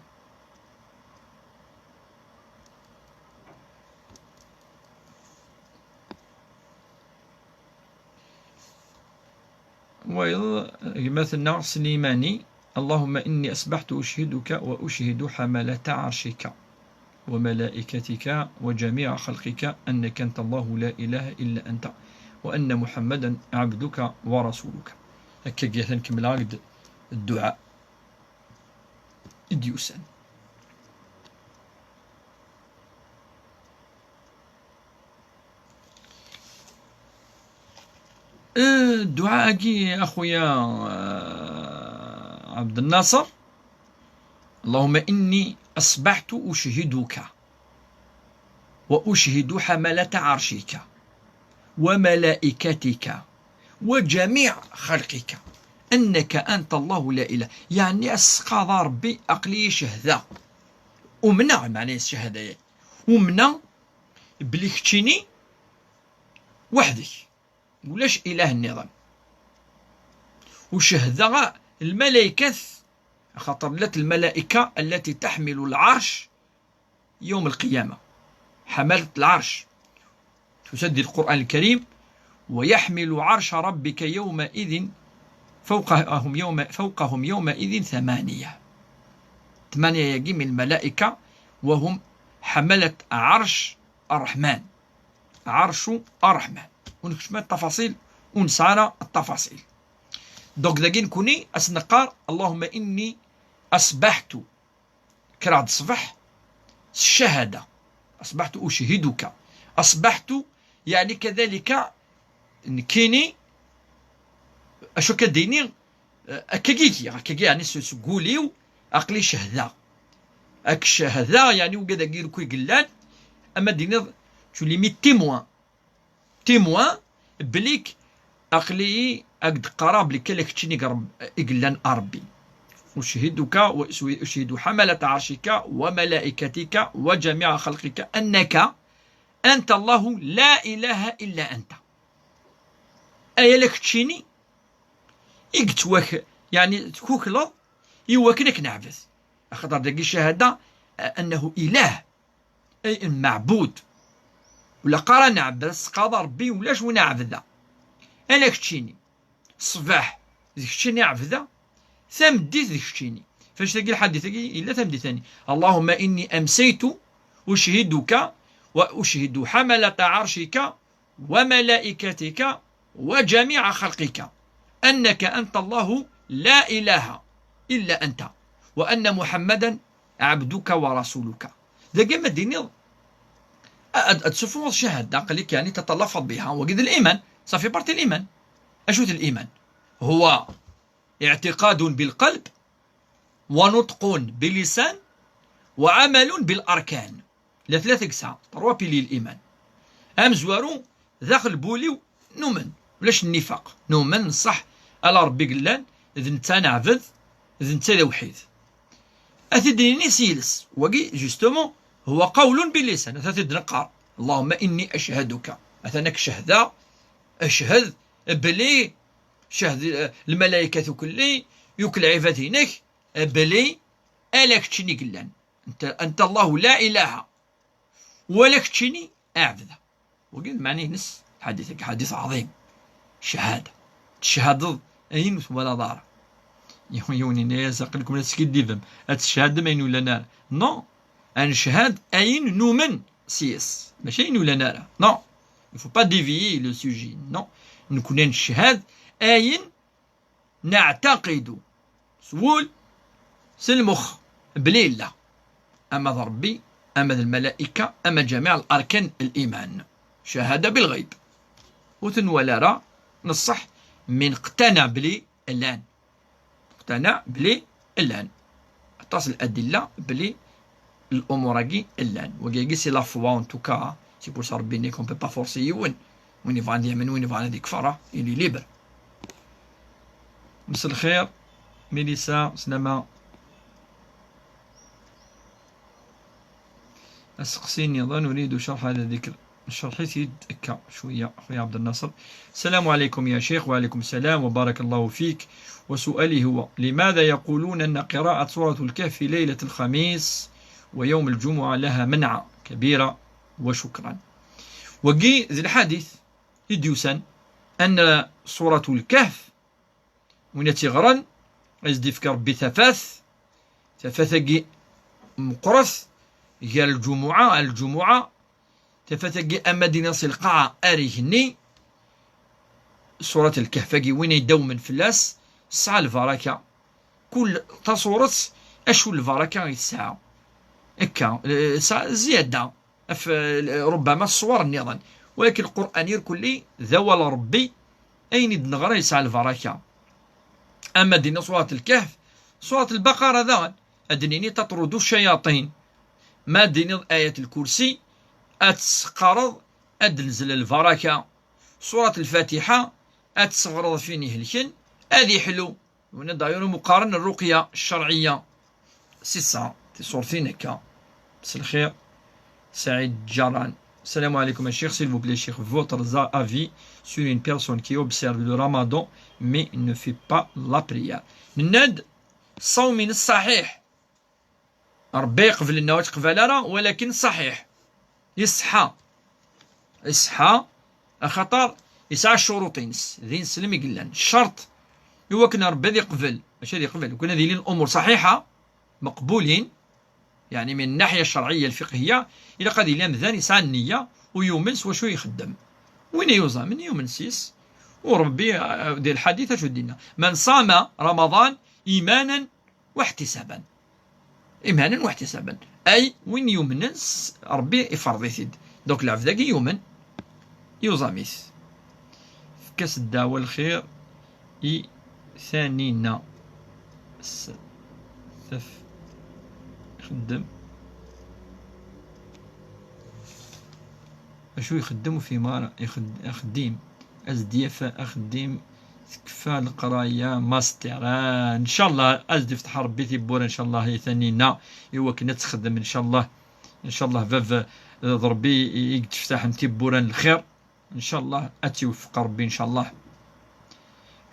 Wayeḍ, gma-tneɣ Slimani: اللهم إني أصبحت أشهدك وأشهد حملة عرشك وملائكتك وجميع خلقك أنك أنت الله لا إله إلا أنت، وأن محمدا عبدك ورسولك. Akka atan kemmleɣ-ak-d dduɛa i d-yusan. Eh, dduɛa-agi, a xuya, eh, Ɛebd Nnaṣer: اللهم إني أصبحت أشهدك وأشهد حملة عرشك وملائكتك وجميع خلقك أنك أنت الله لا إله. Yeɛni, ass-a, a Ṛebbi, aql-iyi cehdeɣ. Umneɣ, meɛna, ccahada-agi. Umneɣ belli keččini weḥd-k, ulac ilah nniḍen. U cehdeɣ lmalaykat, axaṭer llant lmalayka التي تحمل العرش يوم القيامة، حملة العرش. Tusa-d di Lqur'an Lkarim: ويحمل عرش ربك يومئذ فوقهم يوم، فوقهم يومئذ ثمانية. Tmanya-agi min lmalayka, وهم حملة عرش الرحمن. عرش الرحمن. Ur nekcem ara ttafaṣil, ur nesɛi ara ttafaṣil. Donc, dagi nekni ad s-neqqar: اللهم إني أصبحت. Kkreɣ-d ṣṣbeḥ s ccahada. أصبحت أشهدك. أصبحت, yeɛni, كذلك, nekkini, acu akka d-iniɣ, eh, akkagi giɣ, akkagi, yeɛni, s, seg wul-iw, aql-i cehdeɣ. Ak cehdeɣ, yeɛni, ugad-agi akk i yellan, ama d-iniḍ, tu les mets témoin. Témoin, belli aql-iyi ak-d-qqareɣ belli kala keččini i Ṛeb-, i yellan a Ṛebbi. أشهدك وأشهد حملة عرشك وملائكتك وجميع خلقك أنك أنت الله لا إله إلا أنت. Aya la keččini i yettwak-, يعني, tkukleḍ i wakken ad k-neɛbed. Axaṭer dagi ccahada, أنه إله، أي معبود. Ur ilaq ara ad nɛebbed, ad nesqaḍ Ṛebbi, ulac win ɛebdeɣ. Ala keččini. Ṣṣbeḥ d keččini ɛebdeɣ, tameddit d keččini. Ɣef wannect-agi, lḥadit-agi yella tameddit-nni: اللهم إني أمسيت أشهدك وأشهد حملة عرشك وملائكتك وجميع خلقك أنك أنت الله لا إله إلا أنت وأن محمدا عبدك ورسولك. Dagi ma d-tiniḍ, ad, ad tessuffuɣeḍ ccahada, aql-ik, يعني, تتلفظ بها, wagi d liman, ça fait partie n liman. Acu-t liman? هو اعتقاد بالقلب ونطق باللسان وعمل بالأركان. La tlata i yesɛa, trois piliers n liman. Amezwaru, daxel n wul-iw numen, ulac nnifaq, numen ṣṣeḥ ala Ṛebbi i yellan, d netta neɛbed, d netta d awḥid. Ad t-id-nini s yiles, wagi, justement, هو قول باللسان, ata t-id-neqqar: اللهم إني أشهدك, atan ad k-cehdeɣ, eched belli, cehd, eh, lmalaykat ukelli, yakk lɛibad-inek, eh, belli ala keččini i yellan. أنت، أنت الله لا إله, wala keččini i ɛebdeɣ. Wagi d lmeɛna-ines lḥadit-agi, ḥadit ɛḍim. Cchada. Techadeḍ ayen ur twalaḍ ara. Yiwen, yiwen yenna-yas: aql-iken la teskiddibem, ad tecchadem ayen ur yelli ara. Non, ad neched ayen numen s-yes, mačči ayen ur yelli ara. Non, il faut pas dévier le sujet. Non, nekkni ad neched ayen neɛtaqidu s wul, s lmux, belli yella, ama d Ṛebbi, ama d lmalayka, ama ǧamiɛ larkan n liman. Cahada bilɣayb. Ur ten-nwala ara, neṣṣeḥ, mais neqtanaɛ belli llan. Neqtanaɛ belli llan. Aṭas n ladilla belli lumuṛ-agi llan. Wagi-agi, c'est la foi, en tout cas. C'est pour ça Ṛebbi yenna-k, on peut pas forcer yiwen. Win yebɣan ad yamen, win yebɣan ad yekfer, ah, il est libre. Mselxir, Milisa, slama. Aseqsi nniḍen, أريد شرح هذا الذكر. نشرح-it-id akka شوية، خويا عبد الناصر. السلام عليكم يا شيخ. وعليكم السلام وبارك الله فيك. وسؤالي هو: لماذا يقولون أن قراءة سورة الكهف ليلة الخميس ويوم الجمعة لها منعة كبيرة؟ وشكرا. Wagi d lḥadit i d-yusan, أن سورة الكهف, win ad tt-iɣren, ad as-d-ifk Ṛebbi tafat, tafat-agi meqqret, gar lǧumuɛa ar lǧumuɛa, tafat-agi ama d-iniḍ si lqaɛa ar igenni, Surat Lkehf-agi, win ay d-awmen fell-as, tesɛa lbaraka. Kul tasuret, acu lbaraka i tesɛa. Akka, eh, tesɛa zzyada ɣef, eh, ṛubbama ṣṣwar nniḍen. Walakin Lqur'an irkelli d awal n Ṛebbi, ayen i d-neɣra yesɛa lbaraka. Ama d-iniḍ Surat Lkehf, Surat Lbaqara daɣen, ad d-nini تطرد الشياطين. Ma d-iniḍ Ayat Lkursi, ad tesseqqareḍ, ad d-tenzel lbaraka. Surat Lfatiḥa, ad tesseɣreḍ ɣef win ihelken, ad iḥlu. Wina d'ailleurs umi qqaren الرقية الشرعية. C'est ça, tiṣurtin akka. Mselxir. Saɛid Ǧaran. السلام عليكم يا شيخ, s'il vous plaît شيخ, votre avis sur une personne qui observe le ramadan mais ne fait pas la prière. Nenna-d, ṣṣawm-ines ṣaḥiḥ. Ṛebbi iqbel neɣ ur t-iqbal ara, walakin ṣaḥiḥ. Iṣeḥḥa. Iṣeḥḥa, axaṭer yesɛa ccuruṭ-ines. D ineslem i yellan. Ccerṭ i wakken Ṛebbi ad iqbel, mačči ad iqbel, wakken ad ilin lumuṛ ṣaḥiḥa, meqbulin, يعني من الناحية الشرعية الفقهية, ilaq ad yili amdan yesɛa nniya u yumen s wacu ixeddem. Win yuẓamen yumen s-yes, u Ṛebbi, eh, di lḥadit acu d-yenna: من صام رمضان إيمانا واحتسابا. إيمانا واحتسابا. Ay win yumnen s Ṛebbi iferḍ-it-id. Donc lɛebd-agi yumen, yuẓam-it. Efk-as ddeɛwa lxir i Tanina. S-, taf-, ixeddem. Acu ixeddem ur fhimeɣ ara. Ixed-, axeddim. Ad s-d-yaf axeddim Tekfa leqraya master. Ah, ncallah ad d-ifteḥ Rebbi tiwwura, ncallah, i Tanina, i wakken ad texdem, ncallah. Ncallah, bab, eh, d Rebbi i, i yetteftaḥen tiwwura n lxir. Ncallah ad tt-iwefeq Rebbi, ncallah.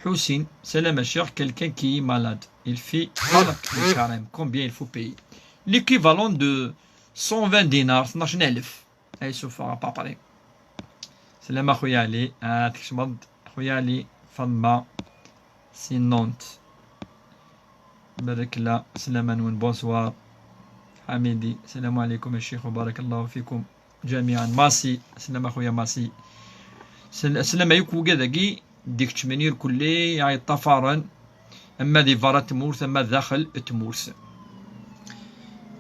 Ḥusin, salam a ccix, quelqu'un qui est malade, il fait le carême, combien il faut payer? L'équivalent de cent vingt dinars, tnac alef. Ay suffeɣ apapri. Salam a xuya Ali, ah, tkecmeḍ-d, xuya Ali, Faḍma, si Nantes. Barakla, slama-nwen, bonsoir. Ḥamidi, salam alaykum a ccix, wa barakallahu fikum jamiɛan. Masi, slama a xuya Masi. Sel-, slama yakk wigad-agi d-ikeččmen irkelli, ay ṭṭafaren, ama di berra n tmurt, ama daxel n tmurt.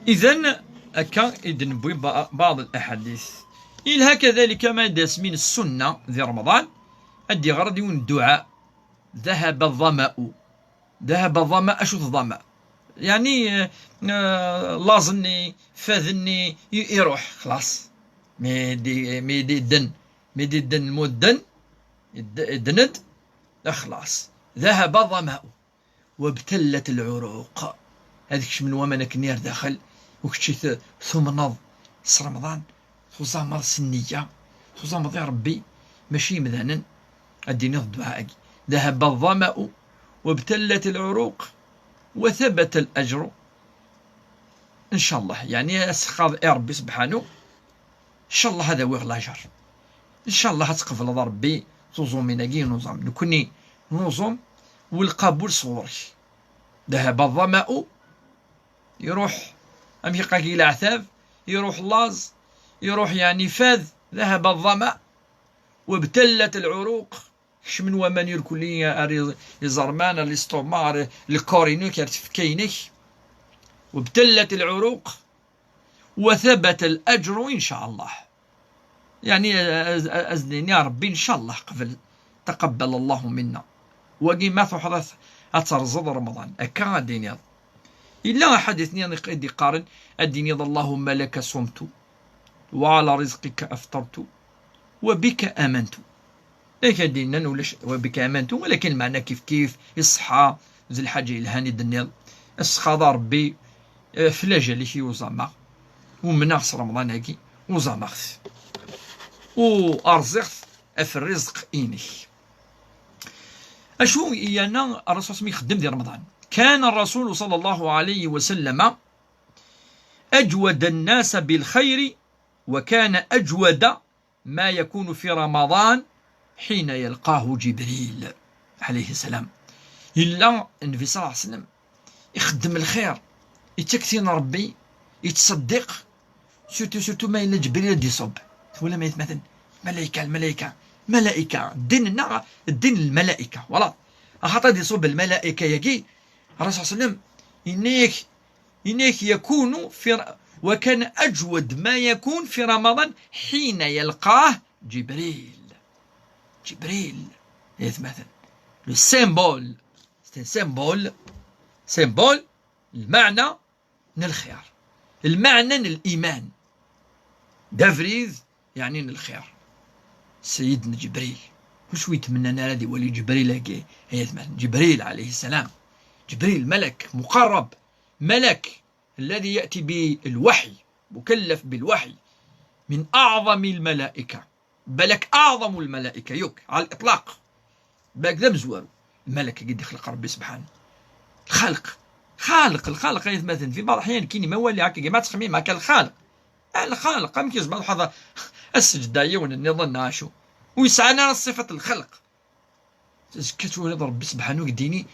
Idan, akka i d-newwi ba-, baɛḍ al-aḥadit. Yelha kadalika ma d asmi n ssunna di Remḍan, ad d-iɣer yiwen dduɛa, ذهب الظمأ. ذهب الظمأ، acu d ḍama? Yeɛni, eh, eh, laẓ-nni, fad-nni, i-, iruḥ, xlaṣ. Mi di, mi di den, mi di den lmudden, id-, id-, ddned, xlaṣ. ذهب الظمأ وابتلت العروق. Ad kecmen waman akken ar daxel, u kečči t-, tumneḍ s Remḍan, tuẓameḍ s nniya, tuẓameḍ i Rebbi, mačči imdanen, ad d-tiniḍ dduɛa-agi. ذهب الظمأ وابتلت العروق وثبت الأجر. Ncallah, yeɛni asexxaḍ i Rebbi sebḥanu, ncallah ad awiɣ lajer. Ncallah ad tqebleḍ a Rebbi tuẓumin-agi i nuẓam. Nekni nuẓum u lqabul sɣur-k. ذهب الظمأ، iruḥ, amek iqagi leɛtab, iruḥ laẓ, iruḥ yeɛni fad, ذهب الظمأ وابتلت العروق. Kecmen waman irkelli ar iẓ-, iẓerman, ar l'estomac, ar lkor-inek, ar tfekka-inek. وابتلت العروق وثبت الأجر إن شاء الله. Yeɛni, a-, a-, a-, ad s-nini a Rebbi, ncallah, qbel, تقبل الله منا. Wagi ma truḥeḍ ad, ad terẓeḍ Remḍan, akka ad d-tiniḍ. Yella aḥadit-nni i d-iqqaren, ad d-tiniḍ: اللهم لك صمت وعلى رزقك أفطرت وبك آمنت. Ak ad d-yennan ulac وبك آمنت, walakin lmeɛna kifkif, iṣeḥḥa, d lḥaǧa yelhan i d-tenniḍ. Asexxaḍ a Rebbi, eh, f lajal-ik i uẓameɣ. Umneɣ s Remḍan-agi, uẓameɣ-t. U rẓiɣ-t ɣef rrizq-inek. Acu yerna Ṛṛasul mi ixeddem di Remḍan? كان الرسول صلى الله عليه وسلم أجود الناس بالخير، وكان أجود ما يكون في رمضان حين يلقاه جبريل عليه السلام. Yella Nnbi صلى الله عليه وسلم ixeddem lxir, yettakti n Rebbi, yettṣeddiq, surtout, surtout ma yella Ǧebril ad d-iṣubb. Twalam ay atmaten? Malayka, lmalayka, malayka, ddin-nneɣ, ddin n lmalayka, voilà. Axaṭer ad d-iṣubb lmalayka-yagi, Ṛṛasul صلى الله عليه وسلم yenna-yak, yenna-yak يكون في ر-، وكان أجود ما يكون في رمضان حين يلقاه جبريل. Ǧebril, ay atmaten. Le symbole, c'est un symbole, symbole, lmeɛna n lxir, lmeɛna n liman. D abrid, yeɛni n lxir. Sayidna Ǧebril, ur s-yetmennan ara ad iwali Ǧebril-agi, ay atmaten. Ǧebril, alayhi ssalam. Ǧebril, malak muqarrab, malak الذي يأتي بالوحي، مكلف بالوحي، من أعظم الملائكة. Balak أعظم الملائكة, yakk, على الإطلاق. Balak d amezwaru. Lmalak-agi d-ixleq Rebbi subḥanu. Lxalq. Xalq, lxalq, ay atmaten. Fi بعض الأحيان كاين ما والي هكا، ما تخميم هكا الخالق. آه، الخالق، أم كيزبط هذا السجدة يون النظام ناشو. ويسعانا صفة الخلق. Tazekka twaliḍ Rebbi subḥanu deg ddini,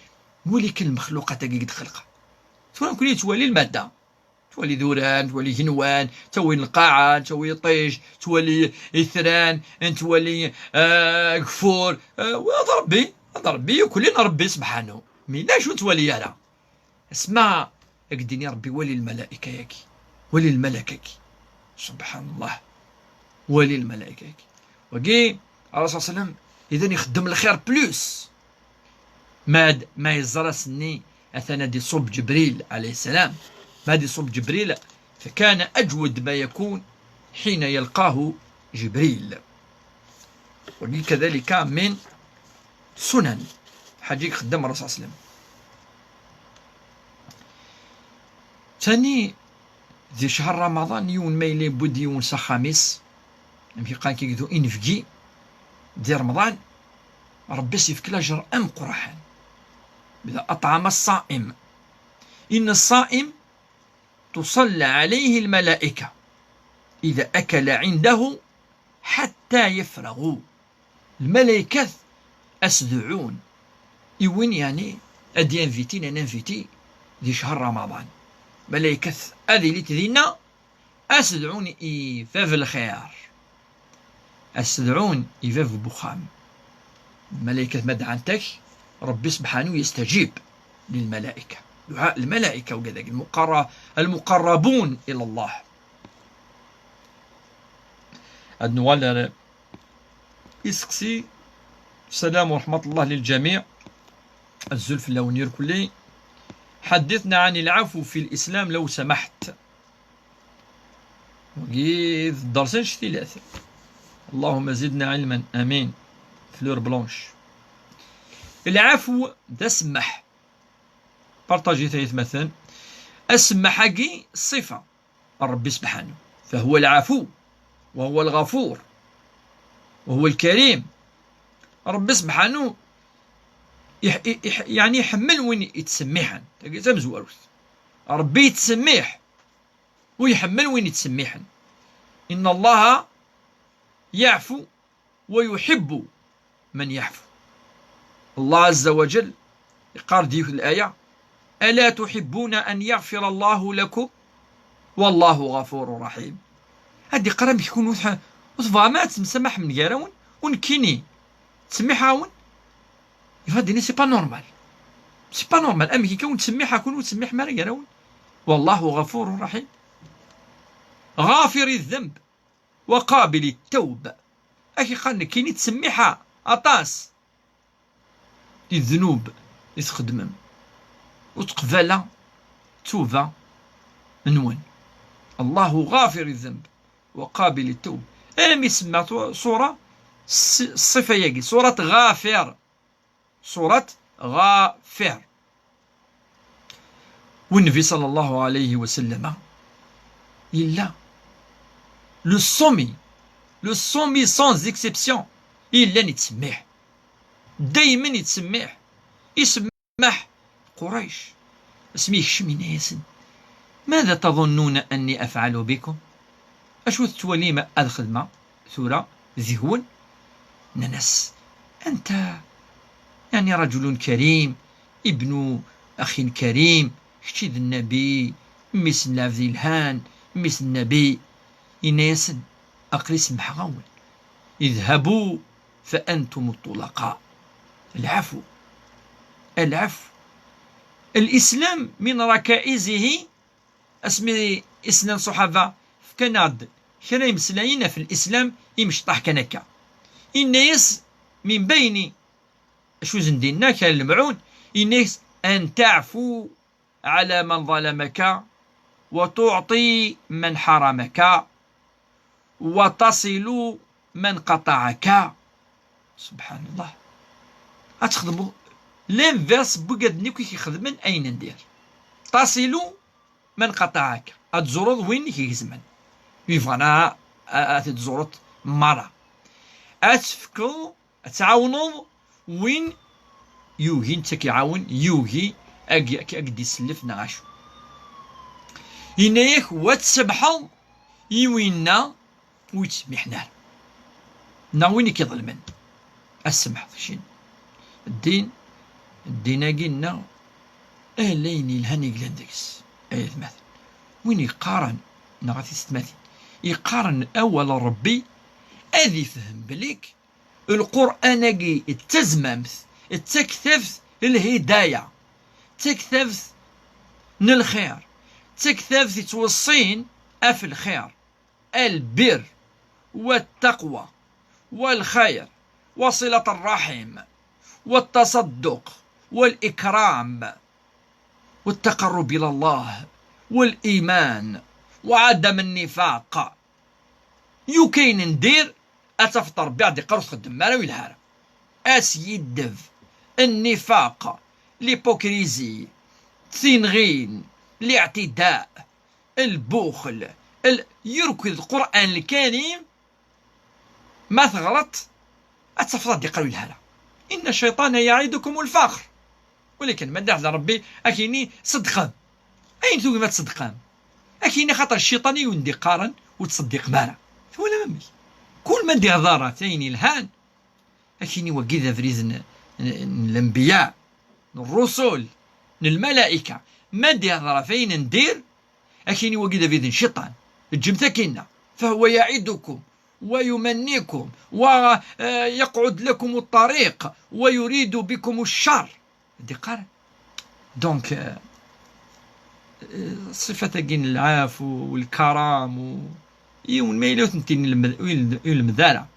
wali kan lmexluqat-agi i d-xelqeɣ. Tura nekkni nettwali lmadda. Twali iduran, twali igenwan, twali lqaɛa, twali iṭij, twali itran, twali, ah, ageffur. Ah, wa d Rebbi, d Rebbi, yakk-, llan Rebbi subḥanu. Mi d acu ur nettwali ara? Asma ad k-d-ini Rebbi, wali lmalaika-agi, wali lmalak-agi. Subḥan Llah. Wali lmalaika-agi. Wagi, Ṛṛasul صلى الله عليه وسلم, idan ixeddem lxir plus. Ma d-, ma yeẓra ass-nni atan ad iṣubb Ǧebril, alayhi ssalam. Ma d-iṣubb Ǧebril, فكان أجود ما يكون حين يلقاه جبريل. Wagi كذلك من سنن. Aǧi ixeddem Ṛṛasul ṣalla Llahu ɛalayhi wa sallam. Tani, di ccher Ramaḍan, yiwen ma yella yewwi-d yiwen s axxam-is, amek i qqaren kigdu, inebgi, di Remḍan, Ṛebbi s-yefk lajer ameqqran. Bda aṭɛam ṣṣaim. Inna ṣṣaim tuṣalla ɛalayhi lmalayka ida akala ɛindahu ḥatta yafraɣu. Lmalaykat as-deɛɛun i win, yeɛni, ad d-yanviti, ad nanviti di ccher Ramaḍan. Lmalaykat ad ilint dinna, as-deɛɛun i bab lxir. As-deɛɛun i bab n uxxam. Lmalaykat ma dɛant-ak, Ṛebbi subḥanu yestajib lilmalayka. Duɛa lmalayka, ugad-agi, lmuqarra-, lmuqarrabun ila Llah. Ad nuɣal ar iseqsi. Salam wa rahmatullah lil jami'. Azul fell-awen irkelli. حدثنا عن العفو في الإسلام لو سمحت. Wagi d ddersi n cctilat. اللهم زدنا علما. آمين. Fleur blanche. Lɛafu d asemmaḥ. Partajit ay atmaten. Asemmaḥ-agi ṣṣifa n Ṛebbi subḥanu. فهو العفو وهو الغفور وهو الكريم. Ṛebbi subḥanu iḥ-, iḥ-, yeɛni iḥemmel win yettsemmiḥen. Tagi d tamezwarut. Ṛebbi yettsemmiḥ u iḥemmel win yettsemmiḥen. إن الله يعفو ويحب من يعفو. الله عز وجل يقال ديك الآية: ألا تحبون أن يغفر الله لكم والله غفور رحيم. هادي قرا مكيكون وتح-، وتبغى ما تسمح من جاراون ونكيني تسمح هاون. يفاديني c'est pas normal. C'est pas normal. أمك يكون تسمح هاكون وتسمح ما جاراون. والله غفور رحيم. غافر الذنب وقابل التوب. Ak iqqar nekkini ttsemmiḥa aṭas i ddnub i txedmem, u teqbala tuba nwen. Allahu ɣafir ddnub wa qabil ttawb. Armi semma tu-, ṣṣura s-, ṣṣifa-yagi, ṣurat Ɣafir. Ṣurat Ɣafir. U Nnbi ṣalla Llahu ɛalayhi wa sallam yella le sommet, le sommet sans exception, yellan yettsemmiḥ. Daymen yettsemmiḥ. Isemmaḥ Qurayc. Asmi yekcem, yenna-yasen: ماذا تظنون أني أفعل بكم؟ Acu tettwalim ad xedmeɣ tura deg-wen? Nnan-as: أنت يعني رجل كريم، ابن أخ كريم، kečč d nnabi, mmi-s n lɛebd yelhan, mmi-s n nnabi. Yenna-yasen: aql-i-semmḥeɣ-awen. اذهبوا فأنتم الطلقاء. العفو. العفو. الإسلام من ركائزه. Asmi i s-nnan ṣṣuḥaba, fkan-aɣ-d kra imeslayen ɣef Lislam, imecṭaḥ kan akka. Inna-yas, min bayni, acu zendin-nna, kra n lemɛun, inna-yas: أن تعفو على من ظلمك وتعطي من حرمك وتصل من قطعك. Subḥanallah. Ad txedmeḍ l'inverse n wigad-nni akk i k-ixedmen ayen n dir. تصل من قطعك. Ad tẓureḍ win i k-igezmen. Ur yebɣan ara a-, a-, ad t-id-tẓureḍ merra. Ad tefkeḍ, ad tɛawneḍ win yugin, ad k-iɛawen, yugi ad k-, ad k-, ad k-d-isellef neɣ acu. Yenna-yak, wa tsemḥeḍ i winna ur yettsemmiḥen ara, neɣ win i k-iḍelmen, ad tsemḥeḍ. Keččini, ddin, ddin-agi-nneɣ, ala ayen yelhan i yellan deg-s, ay atmaten. Win yeqqaren, neɣ a tisetmatin, yeqqaren awal n Ṛebbi, ad ifhem belli Lqur'an-agi d tazmamt, d taktabt n lhidaya, d taktabt n lxir, d taktabt yettweṣṣin ɣef lxir, البر والتقوى والخير وصلة الرحم والتصدق والإكرام والتقرب إلى الله والإيمان وعدم النفاق. Yak ayen n dir, ad tafeḍ Ṛebbi ad iqqar ur txeddem ara, ur yelha ara. Askiddeb, النفاق، l'hypocrisie, tinɣin, الاعتداء, البخل, ال-, يركض القرآن الكريم. Ma teɣreḍ, ad tafeḍ ad d-iqerwi lhala. إن الشيطان يعدكم الفقر. Walakin ma d-ihder Rebbi, ad k-yini ṣeddqem. Ayen tugim ad tṣeddqem. Ad k-yini xaṭer cciṭan i wen-d-iqqaren ur ttṣeddiqem ara. Twalam amek? Kul ma d-ihder ɣef ayen yelhan, ad k-yini wagi d abrid n, n, n lenbiya, n rrusul, n lmalayka. Ma d-ihder ɣef ayen n dir, ad k-yini wagi d abrid n cciṭan. Ǧǧemt akinna. فهو يعدكم ويمنيكم ويقعد لكم الطريق ويريد بكم الشر. D-iqqar. Donc, euh, euh, ṣṣifat-agi n lɛafu, u lkaram, u yiwen ma yella ur tent-ilmed, ur ilmed ara,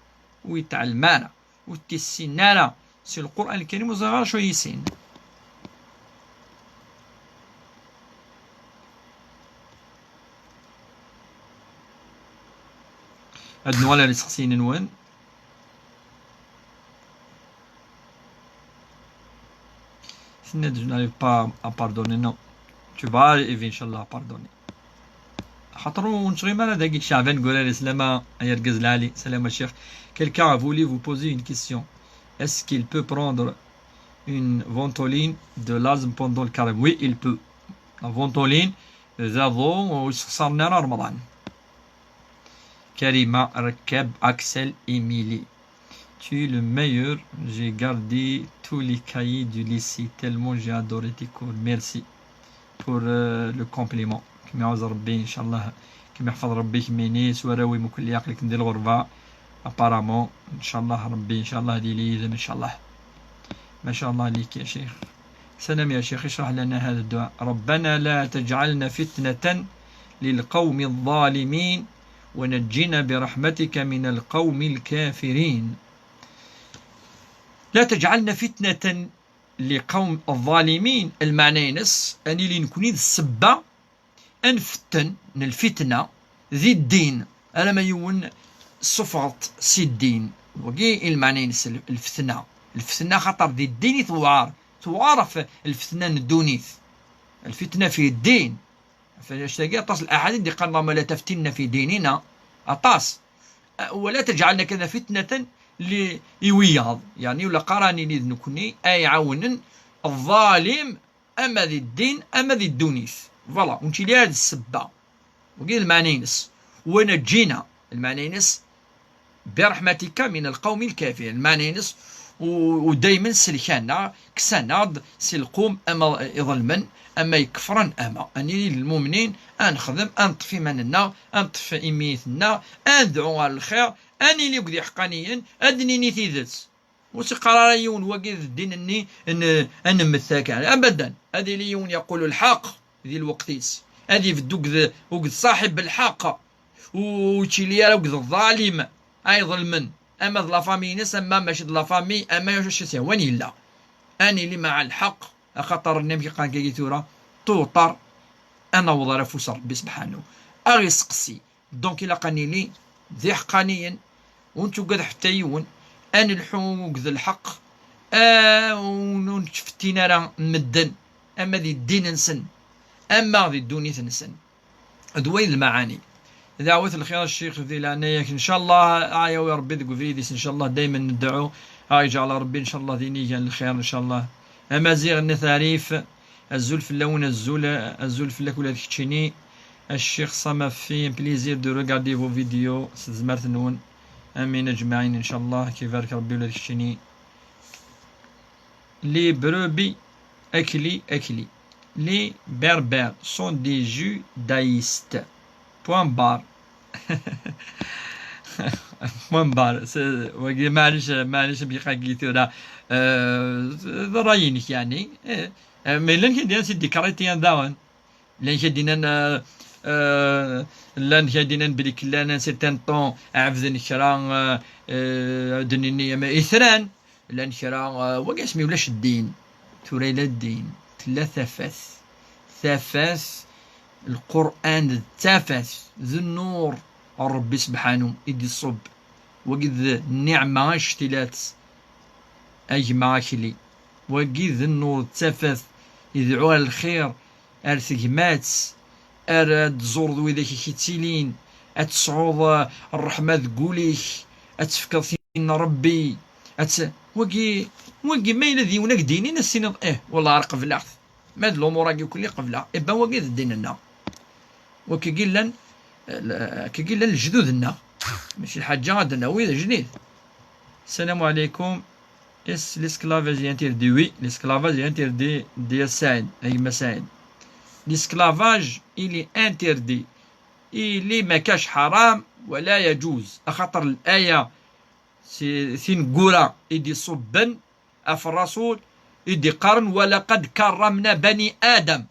ur yetɛellem ara, ur t-issin ara, si Lqur'an Lkarim ur ẓriɣ ara acu ay yessin. Ad nuɣal ar iseqsiyen-nwen. Tenna-d, je n'arrive pas à pardonner. Non. Tu vas arriver, Inch'Allah, à pardonner. Xaṭer ur nettɣimi ara dagi. Caɛban Gurari, slama ay argaz lɛali, slama ccix. Quelqu'un a voulu vous poser une question. Est-ce qu'il peut prendre une ventoline de l'asthme pendant le carême? Oui, il peut. La ventoline, d aḍu ur yessexṣaren ara Remḍan. Karima Rekab Axel Emily. Tu es le meilleur. J'ai gardé tous les cahiers du lycée tellement j'ai adoré tes cours. Merci pour, euh, le compliment. Kem iɛuz Rebbi, Inch'Allah. Kem iḥfeḍ Rebbi kemmini s warraw-im akk lli aql-iken di lɣerba. Apparemment, Inch'Allah, Rebbi, Inch'Allah, ad yili yid-m, Inch'Allah. ما شاء الله عليك يا شيخ. سلام يا شيخ، اشرح لنا هذا الدعاء. ربنا لا تجعلنا فتنة للقوم الظالمين ونجنا برحمتك من القوم الكافرين. لا تجعلنا فتنة لقوم الظالمين. Lmeɛna-ines, ad nili nekni d ssebba ad nfetten, n lfitna, di ddin, alamma yiwen suffɣeḍ si ddin. Wagi i lmeɛna-ines l-, lfetna. Lfetna xaṭer di ddin i tewɛer. Tewɛer ɣef lfetna n ddunit. الفتنة في الدين. Ɣef annect-agi aṭas n laḥadit d-iqqaren: اللهم لا تفتنا في ديننا. Aṭas. ولا تجعلنا كذا فتنة ل-, i wiyaḍ. Yeɛni ur ilaq ara ad nili d nekni ay iɛawnen ḍḍalim ama di ddin, ama di ddunit. Voilà, ur nettili ara d ssebba. Wagi d lmeɛna-ines. ونجنا, lmeɛna-ines, برحمتك من القوم الكافرين. Lmeɛna-ines, u, u daymen selkan-aɣ, ksan-aɣ-d si lqum ama iḍelmen, ama ikefren, ama ad nili d lmumnin, ad nexdem, ad neṭṭef iman-nneɣ, ad neṭṭef imiyet-nneɣ, ad nedɛu ɣer lxir, ad nili akked iḥeqqaniyen, ad d-nini tidet. Ur s-iqqar ara yiwen wagi d ddin-nni n, ad nemmet akka. Abadan. Ad yili yiwen yeqqul lḥeqq di lweqt-is. Ad ibedd uged, uged ṣaḥib lḥeqq. Ur yettili ara uged ḍḍalim ay iḍelmen. Ama d la famille-ines, ama mačči d la famille, ama acu s-ihwan yella. Ad nili maɛa lḥeqq, axaṭer nnan amek i qqaren kagi tura, tuṭer, ad naweḍ ar afus n Rebbi sebḥanu. Ad ɣ-iseqsi. Donc, ilaq ad nili d iḥeqqaniyen, ur nettugad ḥetta yiwen, ad nelḥu akked lḥeqq, ah, ur, ur nettfettin ara medden, ama di ddin-nsen, ama di ddunit-nsen. D wayen d lmaɛani. Dɛwat lxir a ccix di leɛnaya-k, ncallah, a yawi Rebbi deg ubrid-is, ncallah, daymen nedɛu, a iǧɛel Rebbi, ncallah, d inigan lxir, ncallah. Amaziɣ n At Arif, azul fell-awen, azul, azul fell-ak ula d keččini. A ccix Samafi, un plaisir de regarder vos vidéos s tezmert-nwen. Amin aǧmaɛin, ncallah, ad k-ibarek Rebbi ula d keččini. Les brebis, akli, akli. Les berbères sont des judaïstes. Point barre. Point barre. C'est, wagi, maɛlic, maɛlic, bixagi tura. Euh, d ṛṛay-inek, yeɛni. Eh, eh, mais llan kra d-yennan c'est des chrétiens daɣen. Llan kra d-yennan, euh, euh, llan kra d-yennan belli llan un certain temps ɛebden kra, euh, euh, ɛebden ini ama itran. Llan kra, euh, wagi asmi ulac ddin. Tura yella ddin. Tella tafat. Tafat, Lqur'an d tafat, d nnur n Rebbi sebḥanu i d-iṣubb. Wagi d nniɛma annect-ilat, a gma akli. Wagi d nnur d tafat, idɛu ar lxir, ar tegmat, ar ad tẓureḍ widak i k-ittilin, ad tesɛuḍ, eh, ṛṛeḥma deg wul-ik, ad tefkeḍ tin n Ṛebbi, ad ts-, wagi, wagi ma yella d yiwen ad k-d-yinin, ad s-tiniḍ, ih, wellah ar qebleɣ-t. Ma d lumuṛ-agi ukli qebleɣ, iban wagi d ddin-nneɣ. Wakagi llan, eh, l-, akkagi llan lejdud-nneɣ. Mačči lḥaǧa ad d-nawi d ajdid. Salam alaikum. Est-ce l'esclavage est interdit? Oui, l'esclavage est interdit, di Saïd, a yemma Saïd. L'esclavage, il est interdit. Il est ma كاش حرام ولا يجوز. Axaṭer l'aya, si, tineggura i d-iṣubben ɣef Rasul, i d-iqqaren: ولقد كرمنا بني آدم.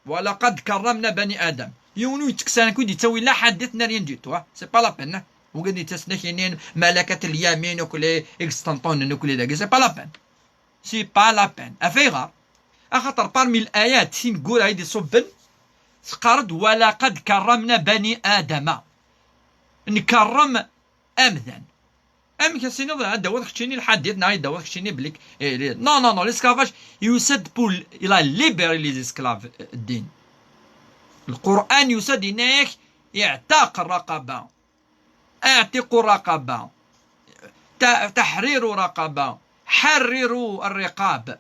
ولقد كرمنا بني آدم. Yiwen ur yettekkes ara, ur d-yettawi la ḥadit, na rien du tout, hein. C'est pas la peine, hein. Ugad yettasnak inin malakat lyamin ukli, i yesṭenṭunen ukli dagi. C'est pas la peine. C'est pas la peine. Ɣef ayɣer? Axaṭer parmi l'ayat, tineggura i d-iṣubben, teqqar-d: ولقد كرمنا بني آدم. Nkerrem amdan. Amek ad s-tiniḍ ad d-tawiḍ keččini lḥadit, neɣ ad d-tawiḍ keččini belli k-, eh, li-, non, non, non, l'esclavage yusa-d pour la libérer les esclaves, eh, ddin. Lqur'an yusa-d yenna-yak: اعتق الرقبة، اعتقوا الرقبة، ت-، تحرير رقبة، حرروا الرقاب.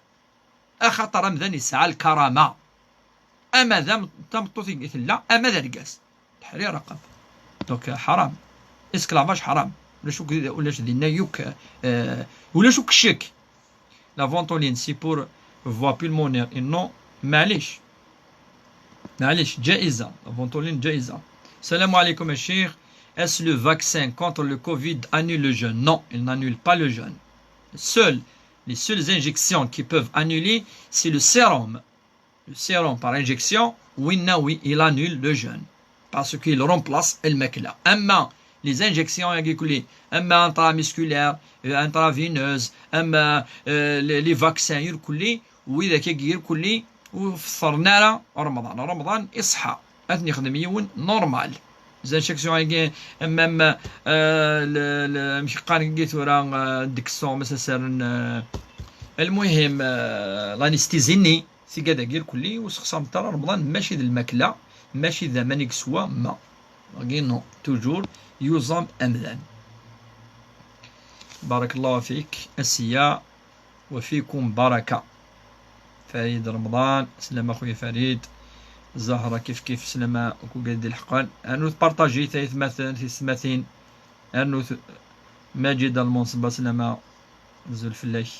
Axaṭer amdan yesɛa lkarama. Ama d am-, d tameṭṭut i tella, ama d argaz. Teḥrir raqab. Donc, euh, حرام. Esclavage حرام. Ulac akk, ulac dinna yakk, euh, ulac akk ccek. La vente en ligne, c'est pour voie pulmonaire. Et non, معليش. معليش, جائزة. La vente en ligne, جائزة. السلام عليكم يا شيخ. Est-ce le vaccin contre le covid annule le jeûne? Non, il n'annule pas le jeûne. Seul, les seules injections qui peuvent annuler, c'est le sérum. Le sérum par injection, winna, oui, il annule le jeûne. Parce qu'il remplace الماكلة. أما les injections, ياكي كلي، أما intramusculaire, euh, intraveineuse, أما, euh, les, les vaccins, يركلي، وإذا كي يركلي، وفطرنا على رمضان. رمضان إصحى. أثني خدم يون normal. Les injections, ياكي، أما، أما، آه، ل-، ل-، مش قان كي ثورة، آه، ديكسون، مثلًا، سرن، آه، المهم، آه، l'anesthésie-nni. Tigad-agi irkelli ur sexṣarent ara Remḍan, mačči d lmakla, mačči d aman i yeswa, ma. Wagi non, toujours yuẓam amdan. بارك الله فيك أسيا وفيكم بركة. Farid Remḍan, slama xuya Farid. Zahra kif kif, slama akk ugad ileḥqen. Rnut partager-it ay atmaten, tisetmatin. Rnut Majid Almunṣba, slama, azul fell-ak.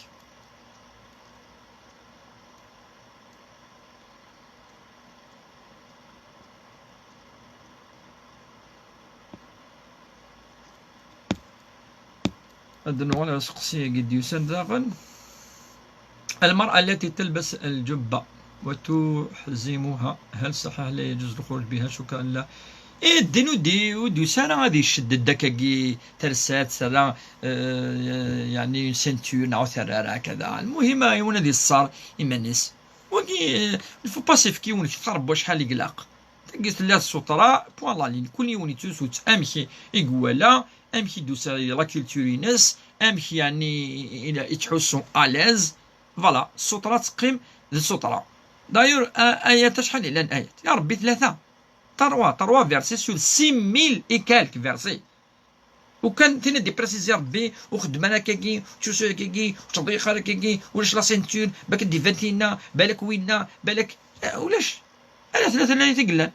Ad nuɣal ɣer useqsi-agi d-yusan daɣen. المرأة التي تلبس الجبة وتحزمها، هل صحيح لا يجوز الخروج بها؟ شكرا لله. إيه، الدين ودي، ودي سنة هذه الشدة دكاكي ترسات سنة، آه، يعني سنتور نعو ثرارة كذا. المهم، يونا دي الصار إيمانيس. وكي، الفو باسيف كي ونك تخرب واش حال يقلق. تلقى تلا السطرة، بوان لا لين، كل يوم يتسوس وتأمشي يقوالا، أمشي دوسا لا كولتور ينس، أمشي يعني إلى يتحسو أليز. فوالا، السطرة تقيم ذي السطرة. داير، آه، آيات شحال لان آيات؟ يا ربي، ثلاثة. تروا، تروا فيرسي سور سي ميل إي كالك فيرسي. وكان تينا دي بريسيزي ربي، وخدمة هكاكي، وتشوسو هكاكي، وتضيخ هكاكي، ولاش لا سينتور، باك ديفانتينا، بالك وينا، بالك، آه، ولاش. أنا ثلاثة لا يتقلان.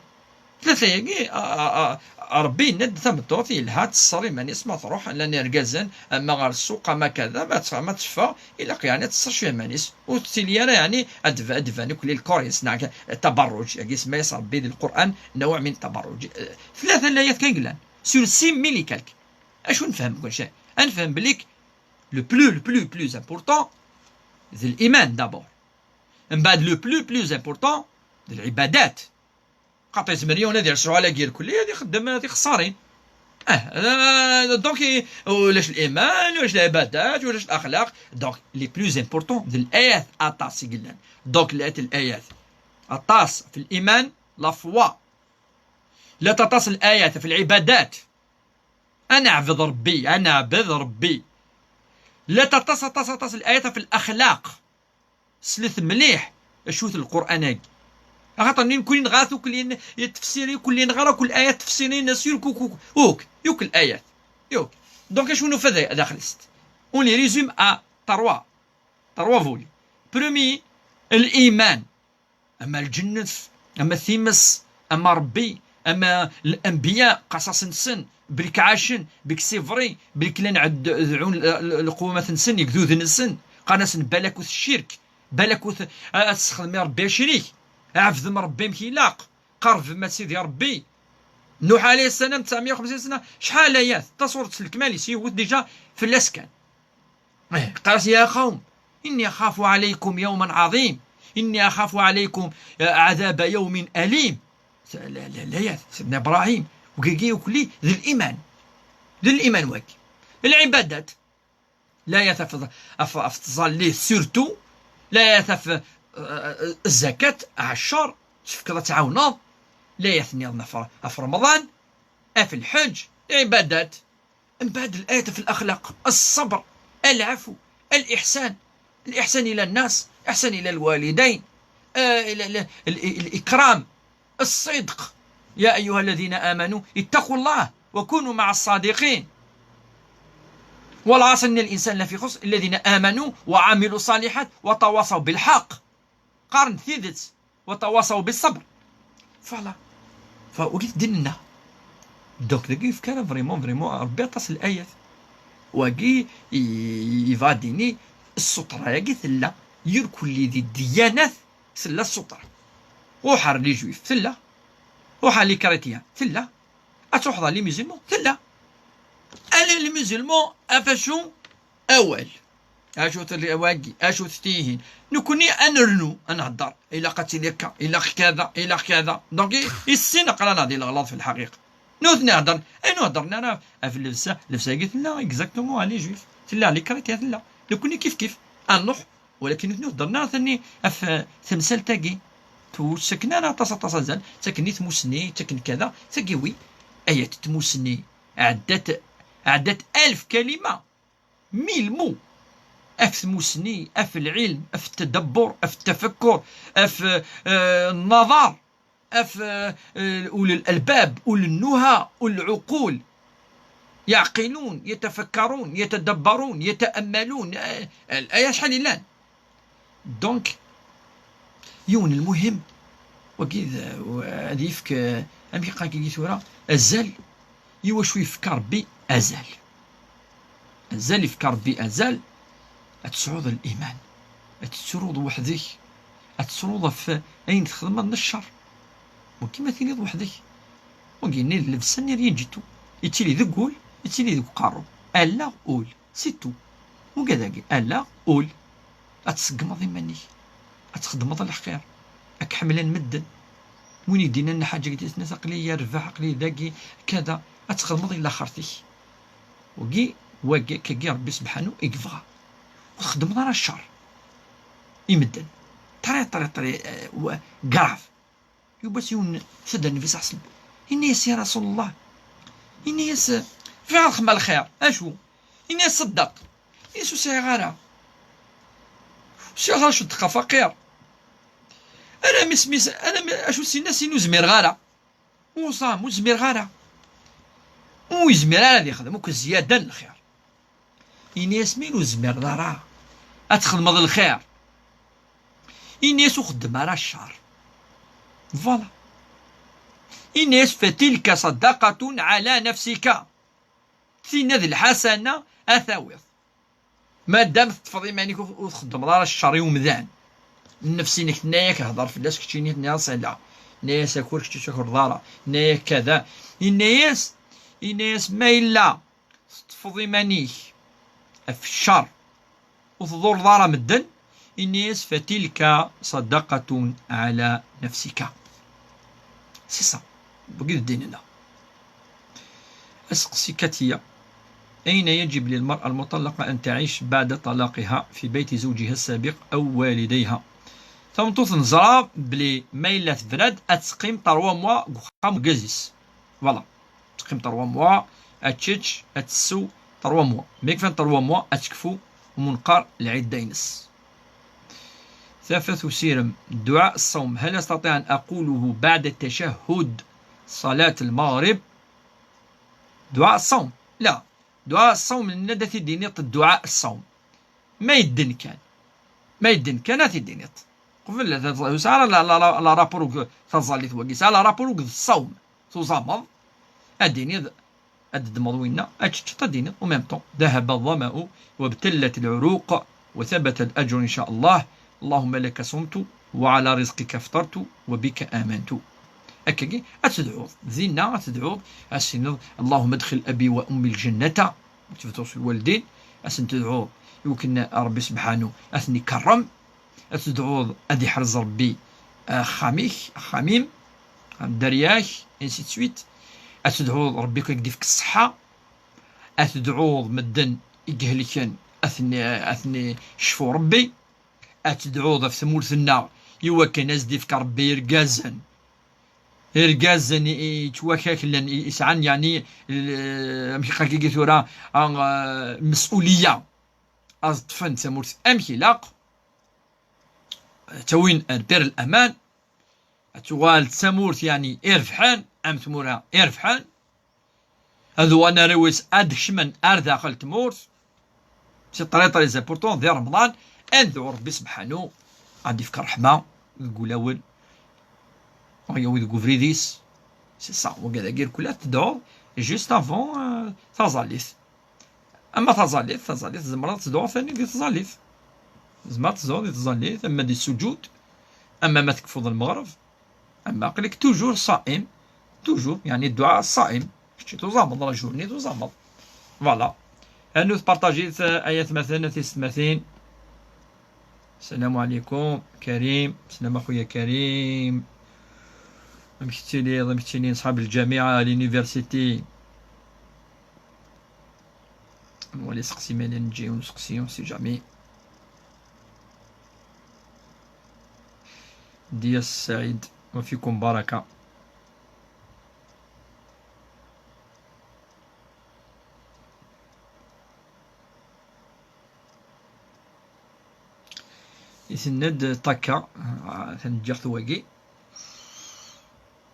ثلاثة ياكي، آه، آه، آه، ربي يند ثمدوث يلها تصري ماني اسمها تروح، لأن يرقزن، أما غير السوق، أما كذا، ما تف-، ما تشفى، إلا يعني تصر شوية مانيس. وتسيلي أنا يعني أدف-، أدفاني كل الكوريس، نعك، تبرج، ياكي اسمها يس ربي للقرآن نوع من التبرج. آه، ثلاثة لا يتقلان. سور سي ميل إي كالك. أشو نفهم كل شيء؟ أنفهم بليك لو بلو، لو بلو، بلو امبورطون ذي الإيمان دابور. من بعد لو بلو، بلو امبورطون ذي العبادات. خاطر يزمر يوم هذه الشغل على كير كلي، هذه خدم، هذه خسارين. اه، آه، دونك، ولاش الإيمان، ولاش العبادات، ولاش الأخلاق. دونك لي بلو امبورطون ذي الآيات أطاس يقلن. دونك لات الآيات أطاس في الإيمان، لا فوا. لا تطاس الآيات في العبادات. أنا أعبد ربي، أنا أعبد ربي. لا تطاس، طاس، طاس الآيات في الأخلاق. slet mliḥ acu-t Lqur'an-agi. Axaṭer nekkni nɣa-t ukk, tefsirin, kulli nɣa akk l'ayat tefsirin-ines, yakk, yakk, yakk l'ayat. Yakk. Donc, acu nufa da-, daxel-is? On les résume à trois. Trois volets. Premier, l'iman. Ama lǧennet, ama times, ama Ṛebbi, ama l'anbiya, qasas-nsen, belk ɛacen, belk c'est vrai, belk llan ɛed-, dɛun l-, l-, lqewmat-nsen, igduden-nsen, qqaren-asen balakut ccirk, balakut, a, ad tesxedmem Ṛebbi acrik, ɛebdem Ṛebbi amek ilaq, qerbem ad Sidi Ṛebbi. Nuḥ alayhi ssalam, tesɛemya u xemsin sna, cḥal ayat, tasuret s lekmal-is, yiwet déjà fell-as kan. Eh, qal-as: يا قوم إني أخاف عليكم يوما عظيم، إني أخاف عليكم عذاب يوم أليم. Layat, Sidna Ibrahim, wagi ukli d l'iman. D l'iman wagi. L'ibadat. Layat ɣef, ɣef, ɣef tẓallit surtout. Layat ɣef, eh, zzakat, ɛeccer, tefkeḍ ad tɛawneḍ. Layat nniḍen ɣef, ɣef Remḍan, ɣef lḥeǧǧ, l'ibadat. Mbeɛd الآية في الأخلاق، الصبر، العفو، الإحسان، الإحسان إلى الناس، الإحسان إلى الوالدين، آه، إلى، إلى ال-، ال-، الإكرام، الصدق. يا أيها الذين آمنوا اتقوا الله وكونوا مع الصادقين. والعصر إن الإنسان لفي خسر، الذين آمنوا وعملوا الصالحات وتواصوا بالحق. Qqaren tidet. وتواصوا بالصبر. Voilà. Fa wagi d ddin-nneɣ. Donc, dagi yefka ara vraiment, vraiment, Ṛebbi aṭas n l'ayat. Wagi, i-, i-, yebɣa ad d-yini, ssutra-agi tella, irkelli di ddiyanat tella ssutra. Ruḥ ar les juifs, tella. Ruḥ ar les chrétiens, tella. Ad truḥeḍ ar les musulmans, tella. Ala les musulmans, ɣef acu? Awal. Acu-t wagi, acu-t tihin? Nekkni ad nernu, ad nehder. Ilaq ad tili akka, ilaq kada, ilaq kada. Donc, i, i sin aql-aneɣ di leɣlaḍ fi lḥaqiqa. Nutni heddren, ay ur heddren ara ɣef llebsa, llebsa-agi tella exactement à les juifs. Tella les chrétiens, tella. Nekkni kif kif. Ad nruḥ, walakin nutni ur heddren ara tani ɣef, eh, temsalt-agi. Ur ttaken ara aṭas, aṭas azal. Ttaken i tmussni, ttaken kada. Tagi wi, ayat tmussni. Ɛeddat, ɛeddat alef kalima. Mille mots. Ɣef tmussni, ɣef lɛilm, ɣef ttadabbur, ɣef ttafakkur, ɣef, eh, nnaḍar, ɣef, eh, ulul albab, ulul nnuha, ulul lɛuqul. يعقلون، يتفكرون، يتدبرون، يتأملون. Eh, eh, aya acḥal i llan. Donc, yiwen lmuhim, wagi d, ad yefk, eh, amek i qqaren tura, azal, i wacu yefka Ṛebbi azal. Azal yefka Ṛebbi azal, ad tesɛuḍ liman, ad tettruḍ weḥd-k, ad tettruḍ ɣef ayen txedmeḍ n ccer. Wagi ma tiliḍ weḥd-k, wagi-nni d llebsa-nni, rien du tout. Yettili deg wul, yettili deg uqerru. Allaɣ, ul. C'est tout. Ugad-agi, ala, ul. Ad tṣeggmeḍ iman-ik. Ad txedmeḍ lxir. Ad k-ḥemmlen medden. Win i d-yennan lḥaǧa deg tnes, aql-i yerbeḥ, aql-i dagi, kada. Ad txedmeḍ i laxert-ik. Wagi, wagi, akkagi Ṛebbi sebḥanu i yebɣa. Ur txeddmeḍ ara ccer i medden. Très, très, très, euh, grave. Yiwwas yiwen s-d Nnbi ṣaḥ sellem. Yenna-yas: "Ya Rasul Llah." Yenna-yas: "Bɣiɣ ad xedmeɣ lxir." "Acu?" Yenna-yas: "Ṣeddeq." Yenna-yas: "Ur sɛiɣ ara. Ur sɛiɣ ara, ceddeq ɣef faqir. Ala mi s-, mi s-, ala mi, acu s-yenna, s-, ur zmireɣ ara. Uẓam, ur zmireɣ ara." Ur yezmir ara ad yexdem akk zzyada n lxir. Ini-as: "Mi ur tezmireḍ ara ad txedmeḍ lxir, ini-as ur xeddem ara ccer." Voilà. Ini-as: "Fatilka sadaqatun ala nafsika." Tinna d lḥasana ad tawiḍ. Ma dam teṭṭfeḍ iman-ik ur, ur txeddmeḍ ara ccer i umdan. Nnefs-inek tenna-yak hder fell-as, keččini tenniḍ-as ala. Tenna-yas akur, kečč ur takreḍ ara. Tenna-yak kada. Ini-as, ini-as ma yella teṭṭfeḍ iman-ik ɣef ccer, ur tḍurreḍ ara medden, ini-as: "Fatilka sadaqatun ala nafsika." C'est ça. Wagi d ddin-nneɣ. Aseqsi: كاتيا، أين يجب للمرأة المطلقة أن تعيش بعد طلاقها، في بيت زوجها السابق أو والديها؟ Tameṭṭut neẓra belli ma yella tebra-d, ad teqqim trois mois deg uxxam n urgaz-is. Voilà. Teqqim trois mois, ad tečč, ad tessew, trois mois. Mi kfan trois mois, ad tekfu, u neqqar lɛidda-ines. Tafat usirem, duɛa ṣṣawm, هل أستطيع أن أقوله بعد التشهد صلاة المغرب؟ Duɛa ṣṣawm, la. Duɛa ṣṣawm, nenna-d ad t-id-tiniḍ duɛa ṣṣawm. Ma yedden kan. Ma yedden kan ad t-id-tiniḍ. Qbel la, la, la, la rapport g taẓallit wagi. Sɛa la rapport g ṣṣawm. Tuẓameḍ. Ad d-tiniḍ, ad d-ddmeḍ winna, ad teččeḍ, ad d-tiniḍ, en même temps, ذهب الظمأ وابتلت العروق وثبت الأجر إن شاء الله، اللهم لك صمت وعلى رزقك أفطرت وبك آمنت. Akkagi, ad tedɛuḍ, dinna ad tedɛuḍ, ad s-tiniḍ, اللهم ادخل أبي وأمي الجنة, ad tebduḍ s lwaldin, ad sen-tedɛuḍ, i wakken Ṛebbi sebḥanu ad ten-ikerrem, ad tedɛuḍ ad iḥrez Ṛebbi axxam-ik, axxam-im, dderya-k, ainsi de suite. Ad tedɛuḍ Ṛebbi ad k-d-ifk ṣṣeḥḥa. Ad tedɛuḍ medden i ihelken, ad ten-, ad ten-icfu Ṛebbi. Ad tedɛuḍ ɣef tmurt-nneɣ i wakken ad s-d-ifk Ṛebbi irgazen. Irgazen i, i yettwakaklen, i, i sɛan, yeɛni, l-, amek akka tura, a, a, lmes'uliya. Ad ṭṭfen tamurt amek ilaq. Ad ttawin ar bir laman. Ad tuɣal d tamurt, yeɛni, irebḥen, am tmura irebḥen. Ad uɣalen arraw-is ad kecmen ar daxel tmurt. C'est très, très important, di Remḍan, ad nedɛu Ṛebbi sebḥanu, ad d-ifk ṛṛeḥma deg ulawen, ad yawi deg ubrid-is. C'est ça, wagi dagi irkul ad tedɛuḍ juste avant, euh, taẓallit. Ama taẓallit, taẓallit tzemreḍ ad tedɛuḍ tani di tẓallit. Tzemreḍ ad tedɛuḍ di tẓallit, ama di sujud, ama ma tekfuḍ lmeɣreb, ama aql-ik toujours ṣaim, toujours, yeɛni dduɛa ṣaim, kečči tuẓameḍ, la journée tuẓameḍ. Voilà. Anut partajit, eh, ay atmaten, a tisetmatin. Ssalamu ɛlikum, Karim. Sslam a xuya Karim. Amek tettiliḍ, amek ttilin ṣḥab lǧamiɛa, l'université? Nwali seqsi, ma yella neǧǧa yiwen useqsi, on sait jamais. Ddiya Saɛid, wa fikum baraka. Isenna-d Taka, ah, taneǧǧaɣt wagi.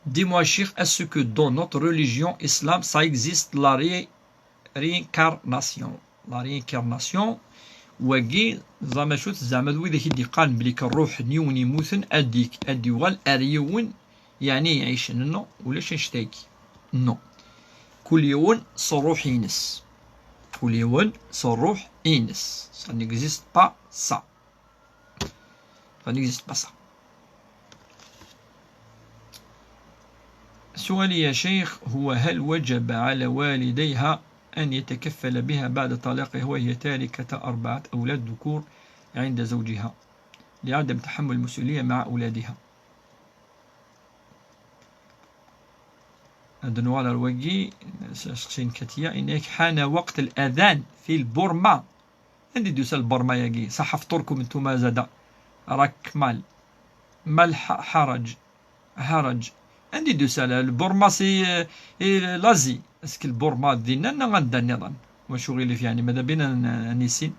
Dis-moi, Cheikh, est-ce que dans notre religion islam, ça existe la ré-, réincarnation? La réincarnation, wagi, ẓer acu-t, zeɛma d widak i d-yeqqaren belli kan ṛṛuḥ n yiwen yemmuten ad d-, ad d-yuɣal ar yiwen, yeɛni iɛicen. Non, ulac annect-agi. Non. Kul yiwen s ṛṛuḥ-ines. Kul yiwen s ṛṛuḥ-ines. Ça n'existe pas, ça. Ça n'existe pas, ça. سؤالي يا شيخ هو: هل وجب على والديها أن يتكفل بها بعد طلاقها وهي تاركة أربعة أولاد ذكور عند زوجها لعدم تحمل المسؤولية مع أولادها؟ Ad nuɣal ar wagi, s-, seqsi n Katiya, yenna-yak: حان وقت الأذان في البرمة. Anda i d-yusa lberma-yagi? صح فطوركم نتوما زادا. راك مال. ما الح-، حرج. حرج. Anda i d-yusa la-، lberma c'est, euh, et l'Asie. Est-ce que lberma dinna neɣ anda nniḍen? Wacu ɣilif, yeɛni, mada bina n-, nissin.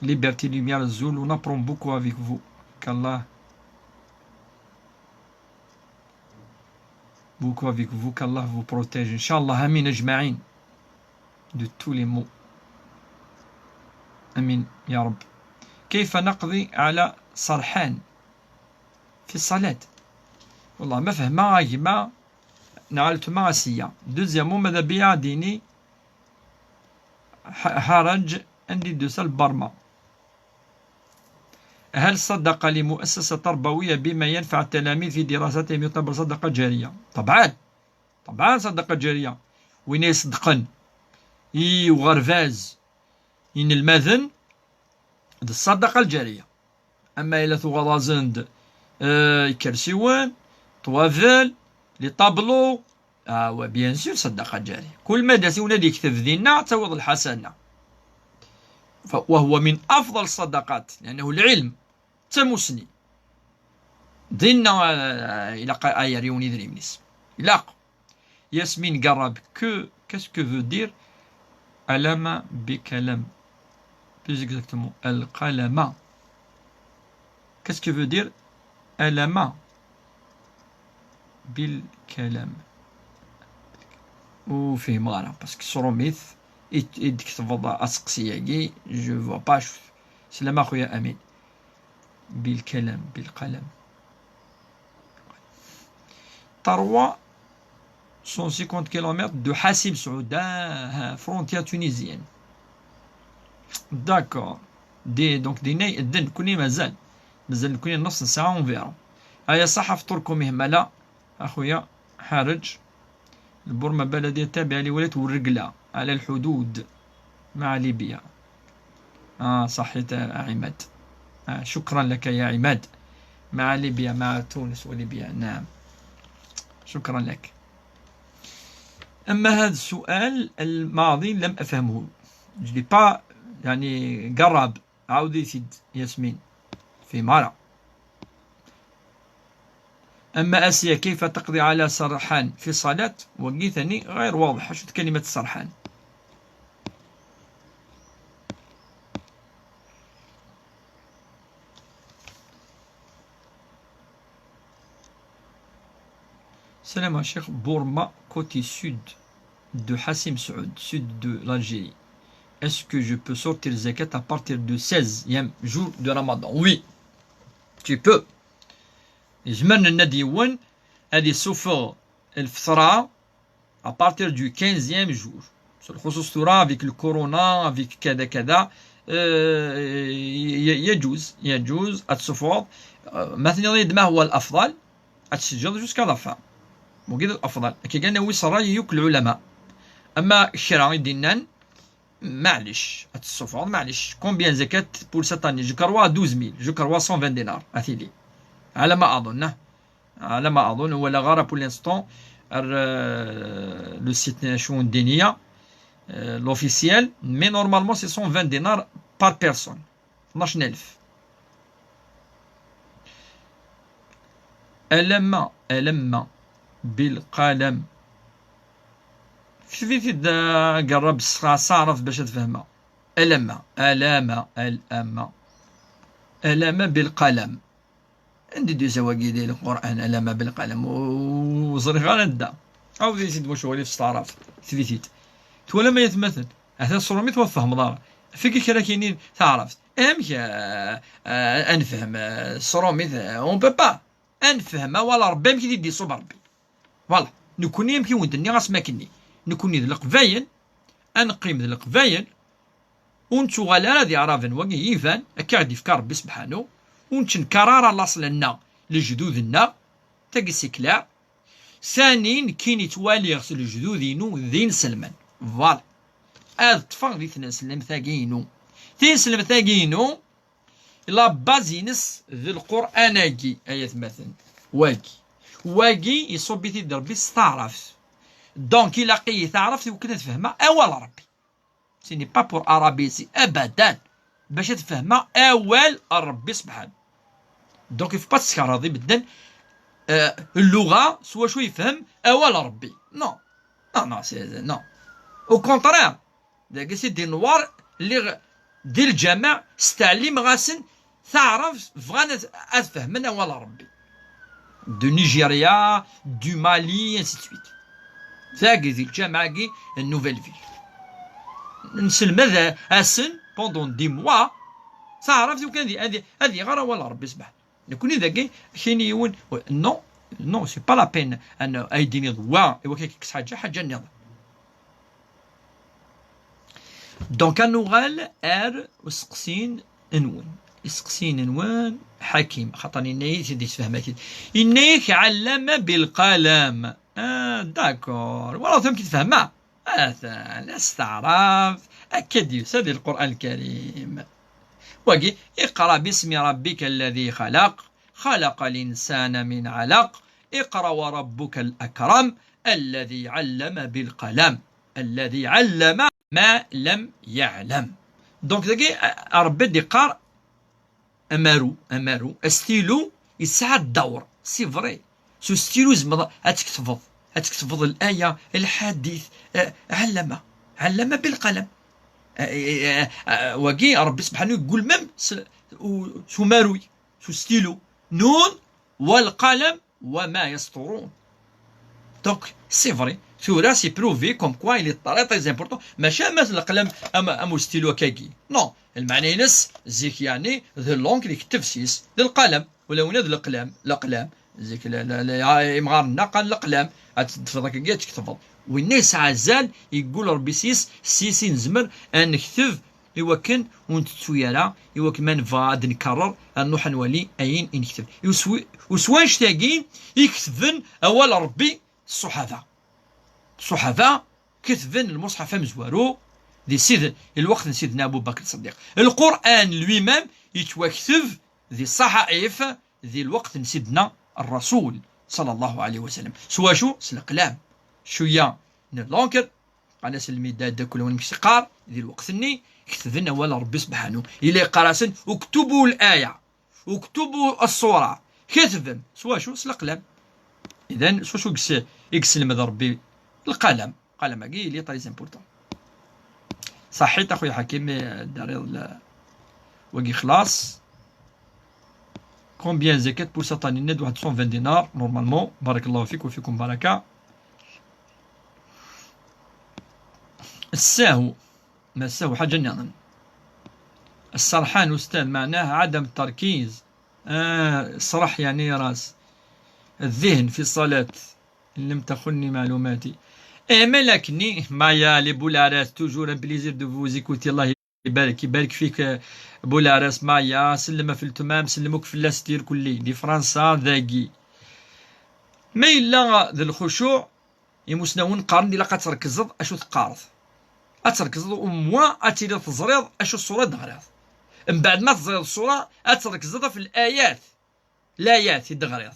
Liberté, lumière, azul, on apprend beaucoup avec vous. Qu'Allah beaucoup avec vous, qu'Allah vous protège. إن شاء الله، آمين أجمعين. De tous les maux. آمين يا رب. كيف نقضي على سرحان في الصلاة؟ والله ما فهمها يا جماعة، نعلت ما سيا. Deuxièmement, ماذا بيا ديني ح-، حرج عندي دوسة البرمة. هل الصدقة لمؤسسة تربوية بما ينفع التلاميذ في دراستهم يعتبر صدقة جارية؟ طبعا، طبعا صدقة جارية. وين يصدقن؟ إي وغرفاز. إن المذن، هذه الصدقة الجارية. أما إلا تغرزند، آه، كرسيون، طوافل، لي طابلو، آه، وبيان سور صدقة جارية. كل ما داس ونادي يكتب دينا، تعوض الحسنة. ف-، وهو من أفضل الصدقات، لأنه العلم تموسني. دينا، آه، إلا قا-، آير يوني دري منيس. إلا ق-، ياسمين قرب، que, qu'est-ce que veut dire ألم بكلم؟ Plus exactement, القلم. Qu'est-ce que veut dire alama bil kalam? Ur fhimeɣ ara, parce que s rrumit i, i d-tketbeḍ aseqsi-agi, je vois pas. Slama a xuya Amin. Bil kalam, bil qalam. Trois cent cinquante kilomètres de Hassim Saoud, ah, frontière tunisienne. D'accord. Di, donc, dinna, d nekkni mazal. Mazal nekkni nneṣ nsaɛa environ. Aya ṣaḥ, afṭurkum ihmala, a xuya, ḥareǧ. البورمة بلدية تابعة لولاية ورقلة على الحدود مع ليبيا. آه، صحيت يا عماد. آه، شكرا لك يا عماد. مع ليبيا، مع تونس وليبيا، نعم. شكرا لك. أما هذا السؤال الماضي لم أفهمه. Je l'ai pas، يعني، قرب. عاودي سيد ياسمين. في مرة. أما آسيا، كيف تقضي على سرحان في الصلاة؟ وقي ثاني غير واضح. شو كلمة السرحان؟ Salam, Cheikh. Burma, côté sud de Hassim Saoud, sud de l'Algérie. Est-ce que je peux sortir zakat à partir du seizième jour de Ramadan? Oui, tu peux. Yezmer ad d-yini yiwen ad yessufeɣ lfeṭṭa à partir du quinzième jour. Sur le khusus tura, avec le corona, avec كذا كذا, euh, ي-, ي-, يجوز، يجوز ad tessufɣeḍ, euh, ma tenniḍ-iyi-d ma هو الأفضل, ad teǧǧeḍ jusqu'à la fin. Wagi d الأفضل. Akka kan awi s ṛṛay yakk lɛulama. Ama kra i d-yennan, maɛlic, ad tessufɣeḍ, maɛlic. Combien zakat pour cette année? Je crois douze mille, je crois cent vingt dinars, a tili. على ما أظن. على ما أظن، ولا غارة pour l'instant, ar, euh, le site شؤون دينية, euh, l'officiel, mais normalement c'est cent vingt dinars par personne. اثناش ألف. Alama, alama, bil qalam. Kteb-it-id, a Garrab, s, s taɛrabt bac ad fehmeɣ. Alama, alama, alama. Alama bil qalam. Anda i d-yusa wagi di Lqur'an, alama bil qalam? Ur ẓriɣ ara anda. Awd-iyi-t-id wacu ɣilif s taɛrabt. Kteb-it-id. Twalam ay atmaten? Atan s ṛṛumit ur tfehmeḍ ara. Efk-iyi kra k-yinin taɛrabt. Amek, ah, ah, ad nefhem, ah, s ṛṛumit, ah, on peut pas. Ad nefhem awal Ṛebbi amek i t-id-iṣub Ṛebbi. Voilà. Nekkni amek i wen-d-nniɣ asmi akkenni. Nekkni d Leqbayel, ad neqqim d Leqbayel, ur nettuɣal ara d Iɛraben, wagi iban, akka i ɣ-d-yefka Ṛebbi sebḥanu, ur nettenkar ara laṣel-nneɣ, lejdud-nneɣ, tagi c'est clair. Sani, nekkini ttwaliɣ s lejdud-inu d inselmen. Voilà. Ad ṭṭfeɣ di tneslemt-agi-inu. Tineslemt-agi-inu, la base-ines d Lqur'an-agi, ay atmaten. Wagi. Wagi iṣubb-it-id Ṛebbi s taɛrabt. Donc, ilaq-iyi taɛrabt i wakken ad fehmeɣ awal Ṛebbi. Ce n'est pas pour arabiser, abadan. Bac ad fehmeɣ awal Ṛebbi sebḥan. Donc, il faut pas teskerheḍ i medden, euh, lluɣa s wacu yefhem awal Ṛebbi. Non. Non, non, c'est, non. Au contraire, dagi c'est des noirs, lliɣ di lǧameɛ, steɛlimeɣ-asen taɛrabt, bɣan ad, ad fehmen awal Ṛebbi. Du Nigeria, du Mali, ainsi de suite. Tagi di lǧameɛ-agi n Nouvelle Ville. Nselmed-asen pendant des mois taɛrabt, i wakken ad, ad, ad iɣer awal Ṛebbi sebḥan. Nekkni dagi, kini yiwen, non, non, c'est pas la peine, ad, ad yi-d-tiniḍ wa, i wakken ad k-kkes ḥaǧa, ḥaǧa nniḍen. Donc, ad nuɣal ar useqsi-nwen. Iseqsiyen-nwen, Ḥakim, xaṭer yenna-yi-t-id, yessefhem-ak-id. Yenna-yak, ɛellama bilqalam. Ah, d'accord. Wala amek i tfehmeḍ? Atan, asteɛrabt, akka d-yusa di Lqur'an Lkarim. Wagi, اقرأ باسم ربك الذي خلق، خلق الإنسان من علق، اقرأ وربك الأكرم، الذي علم بالقلم، الذي علم ما لم يعلم. Donc, dagi, a, a Ṛebbi d-iqqar, amaru, amaru, astilu yesɛa ddawr, c'est vrai. S ustilu tzemreḍ ad tketbeḍ, ad tketbeḍ laya, lḥadit, eh, ɛellama, ɛellama bilqalam. Eh, eh, eh, eh, wagi, Ṛebbi sebḥanu yeggul même s, u, s umaruy. s ustilu. Nun, wal qalam, wa ma yasṭurun. Donc, c'est vrai. Tura, c'est prouvé comme quoi il est très, très important. Maca am leqlam, am, am ustilu akkagi. Non. Lmeɛna-ines, zik, yeɛni, d l'encre i iketteb s-is, d lqalem. Ula wina d leqlam, leqlam. Zik, la, la, la, imɣaren-nneɣ qqaren leqlam. Ad teddfeḍ akkagi, ad tketbeḍ. Winna yesɛa azal, yeggul Rebbi s-is, s-is i nezmer ad nekteb, i wakken ur ntettu ara, i wakken ma nebɣa ad nkerrer, ad nruḥ ad nwali ayen i nekteb. U s-, u s wanect-agi i ketben awal Rebbi ṣṣuḥaba. Ṣṣuḥaba ketben lmuṣḥaf amezwaru di sid-, i lweqt n Sidna Abu Bakr Ṣeddiq. Lqur'an lui-même yettwakteb di ṣṣaḥaif di lweqt n Sidna Ṛṛasul, ṣalla Llahu ɛalayhi wa sallam. S wacu? S leqlam. Cwiya n l'encre, qal-as lmidad akk lawan mek s-iqqar, di lweqt-nni, ketben awal Ṛebbi subḥanu. Yella yeqqar-asen, uktubu l-aya, uktubu ṣṣura. Ketbem. S wacu? S leqlam. Idan, s wacu i yes-, i yesselmed Ṛebbi? Lqalam. Lqalam-agi, il est très important. Ṣaḥit, a xuya Ḥakim, eh, dariḍ l-, wagi xlaṣ. Combien zakat pour cette année? Waḥed cent vingt dinars, normalement. Barakallahu fik wa fikum baraka. السهو، ما السهو حاجة نعم. السرحان أستاذ معناه عدم التركيز. آه، سرح يعني راس. الذهن في الصلاة. إن لم تخني معلوماتي. إيه، mais lakin, Maya, les Boulares, toujours un plaisir de vous écouter. الله يبارك، يبارك فيك، آه، Boulares, Maya, سلم في التمام، سلموك في الاستير كلي، دي فرنسا، ذاقي. ما إلا ذا الخشوع، يمسنون قارن إلا قد تركزض أشو ثقارض. أتركزض أموا أتيلي تزريض أشو الصورة دغريض. من بعد ما تزريض الصورة، أتركزض في الآيات. Layat i d-ɣriḍ.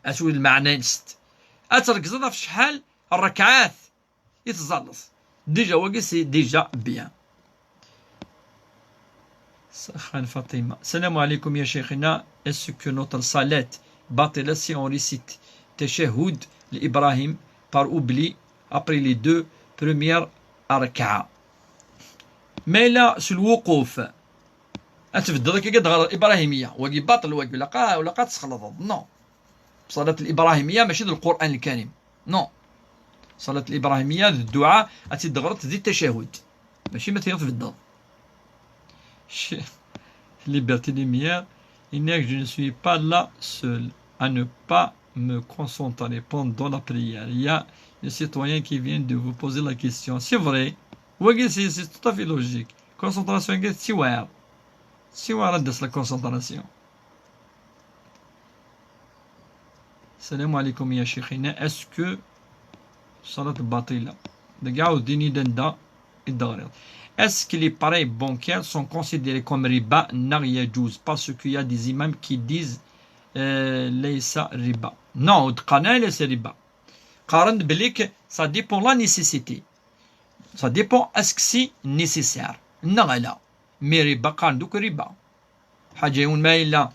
Atu lmeɛna-nnes. Ad trekzeḍ ɣef cḥal rrekɛat i tẓalleḍ. Déjà, wagi, c'est déjà bien. Saxan Fatima. السلام عليكم يا شيخنا. Est-ce que notre صلاة باطلة si on récite تشهد الإبراهيم par oubli après les deux premières ركعة؟ Mais là, c'est الوقوف. Ad tbeddeḍ akka ad ɣer Ibrahimiya. Wagi baṭel, wagi, ulaqa, ulaqa ad tesxelḍeḍ. Non. Ṣalat Ibrahimiya mačči d Lqur'an Lkarim. Non. Ṣalat Ibrahimiya d dduɛa ad tt-id-teɣreḍ di tacahud. Mačči ma tebeddeḍ. Liberté Lumière, il n'est que je ne suis pas là seul à ne pas me concentrer pendant la prière. Il y a un citoyen qui vient de vous poser la question. C'est vrai. Wagi, c'est, c'est tout à fait logique. Concentration, c'est vrai. C'est vrai, la concentration. السلام عليكم يا شيخنا. Est-ce que صلاة باطلة؟ دقا وديني دندا الدغريض. Est-ce que les prêts bancaires sont considérés comme riba؟ Non, يجوز, parce qu'il y a des imams qui disent, euh, ليس riba. Non, ur d-qqaren ara ليس riba. Qqaren-d belli que ça dépend la nécessité. Ça dépend est-ce que c'est nécessaire. Neɣ ala. Mais riba, qqaren-d akk riba. Ḥaǧa yiwen ma yella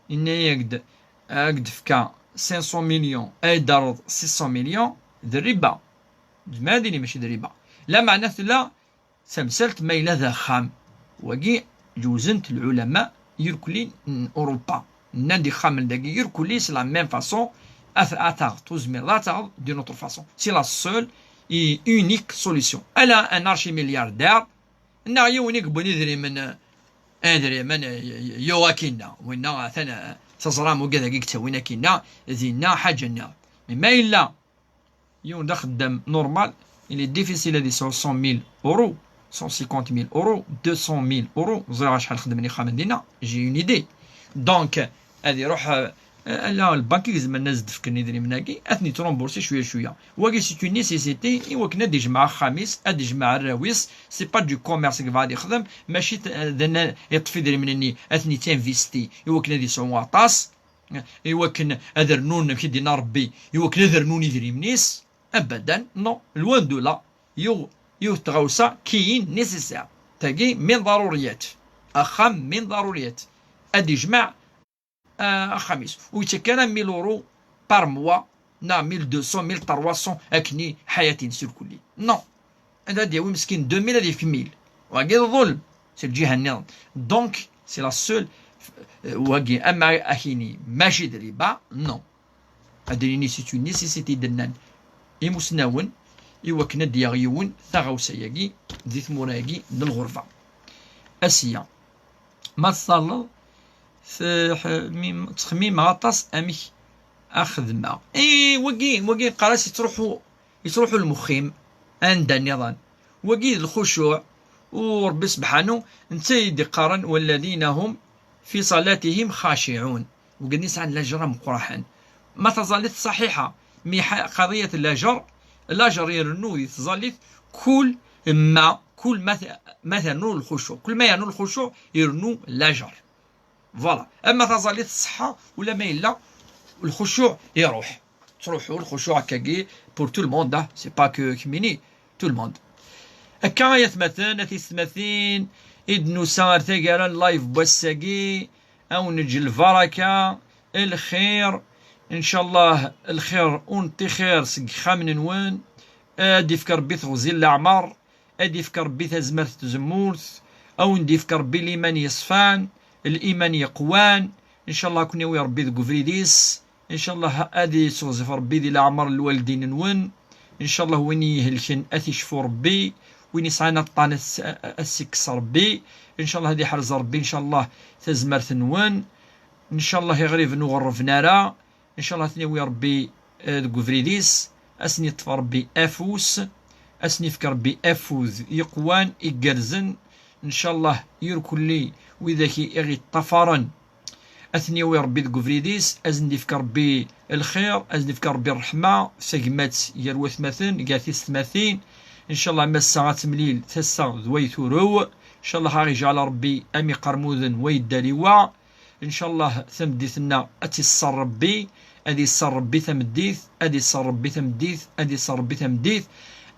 yenna-yak-d, ad ak-d-fkeɣ cinq cents millions, ad d-terreḍ six cents millions, d riba. Zmer ad yini mačči d riba. Lameɛna tella tamsalt ma yella d axxam. Wagi ǧewzen-t lɛulama irkelli n Urupa. Nnan-d ixxamen dagi irkelli, c'est la même façon, ad, ad taɣeḍ, ur tezmireḍ ad taɣeḍ d'une autre façon. C'est la seule et unique solution. Ala un archimilliardaire, neɣ yiwen i yewwin idrimen, idrimen, y-, y-, yuɣ akinna. Winna atan, eh, teẓram ugad-agi yettawin akinna, dinna ḥaǧa-nni. Mais ma yella yiwen d axeddam normal, il est difficile ad yesɛu cent mille euros, cent cinquante mille euros, deux cent mille euros, ẓriɣ acḥal xedmen ixxamen dinna, j'ai une idée. Donc, ad iruḥ, eh, ala lbank i izemren ad s-d-fken idrimen-agi, ad ten-yettrumbursi cwiya cwiya. Wagi, c'est une nécessité, i wakken ad d-ijmeɛ axxam-is, ad d-ijmeɛ arraw-is, c'est pas du commerce i yebɣa ad ixdem, mačči t-, d anna yeṭṭef idrimen-nni, ad ten-yettinvisti, i wakken ad yesɛu aṭas, i wakken ad rnun, amek i d-yenna Rebbi, i wakken ad rnun idrimen-is, abadan, non, loin de là, yuɣ, yiwet tɣawsa qui est nécessaire. Tagi min ḍaruriyat, axxam min ḍaruriyat, ad d-ijmeɛ ah, axxam-is. Ur yettak ara mille euros par mois, neɣ mille deux cents, mille trois cents, akken i ḥayat-ines irkelli. Non. Anda ad d-yawi meskin deux mille, ad yefk mille. Wagi d ḍulm. Si lǧiha nniḍen. Donc, c'est la seule Wagi ama akini maci d riba, non. Ad d-nini c'est une nécessité d-nnan imusnawen i wakken ad d-yaɣ yiwen taɣawsa-yagi di tmura-yagi n lɣerba. Asiya, ma teṭṭalleḍ tettxemmimeɣ aṭas amek a xedmeɣ. I wagi, wagi qqar-as yettruḥu, yettruḥu lmuxxim anda nniḍen. Wagi d lxucuɛ, u Ṛebbi sebḥanu netta i d-iqqaren: "والذين هم في صلاتهم خاشعون". Wigi-nni sɛan lajer ameqqraḥen. Ma taẓallit ṣaḥiḥa, mi ḥa-, qadiyat lajer, lajer irennu di tẓallit kul ma, kul ma t-, ma ternu lxucuɛ. Kul ma yernu lxucuɛ, irennu lajer. Voilà. Ama taẓallit ṣṣeḥḥa, ula ma yella lxucuɛ iruḥ. Ttruḥu lxucuɛ akkagi pour tout le monde, hein. C'est pas que kemmini, tout le monde. Akka ay atmaten, a tisetmatin, i d-nusa ar taggara n live n wass-agi, a wen-neǧǧ lbaraka, lxir, ncallah lxir ur neṭṭixir seg yixxamen-nwen, ad d-ifk Ṛebbi teɣzi n leɛmer, ad d-ifk Ṛebbi tazmert n tzemmurt, a wen-d-ifk Ṛebbi liman yeṣfan, liman yeqwan, ncallah ad ken-yawi Ṛebbi deg ubrid-is, ncallah ad yesseɣzef Ṛebbi di leɛmer n lwaldin-nwen, ncallah win i ihelken ad t-icfu Ṛebbi, win yesɛan aṭṭan ad s-, ad s-ikkes Ṛebbi, ncallah ad iḥrez Ṛebbi, ncallah tazmert-nwen, ncallah iɣriben ur ɣerrben ara, ncallah ad ten-yawi Ṛebbi, eh, deg ubrid-is, ad sen-yeṭṭef Ṛebbi afus, ad sen-yefk Ṛebbi afud yeqwan, igerrzen, ncallah irkelli widak i ɣ-iṭṭafaren, ad ten-yawi Ṛebbi deg ubrid-is, ad sen-d-ifk Ṛebbi lxir, ad sen-d-ifk Ṛebbi ṛṛeḥma, tagmat gar watmaten, gar tisetmatin, ncallah ma ass-a ad temlil tasa d way turew, ncallah ad ɣ-iǧɛel Ṛebbi am iqermuden way ddariwa, ncallah tameddit-nneɣ ad tt-isser Ṛebbi, ad isser Ṛebbi tameddit, ad isser Ṛebbi tameddit, ad isser Ṛebbi tameddit,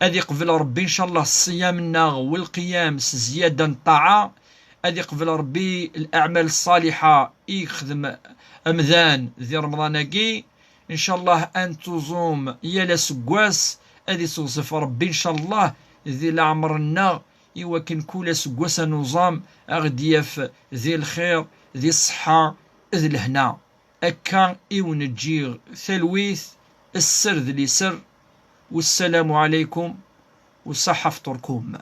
ad iqbel Ṛebbi ncallah ṣṣiyam-nneɣ u lqiyam s zzyada n ṭṭaɛa, ad iqbel Ṛebbi leɛmal ṣṣaliḥa i yexdem amdan di Remḍan-agi, ncallah ad nettuẓum yal aseggas, ad iseɣzef Ṛebbi ncallah di leɛmer-nneɣ, i wakken kul aseggas ad nuẓam, a ɣ-d-yaf di lxir, di ṣṣeḥḥa, d lehna. Akka i wen-ǧǧiɣ talwit, sser d liser. Wassalamu ɛalaykum, u ṣaḥḥa fṭurkum.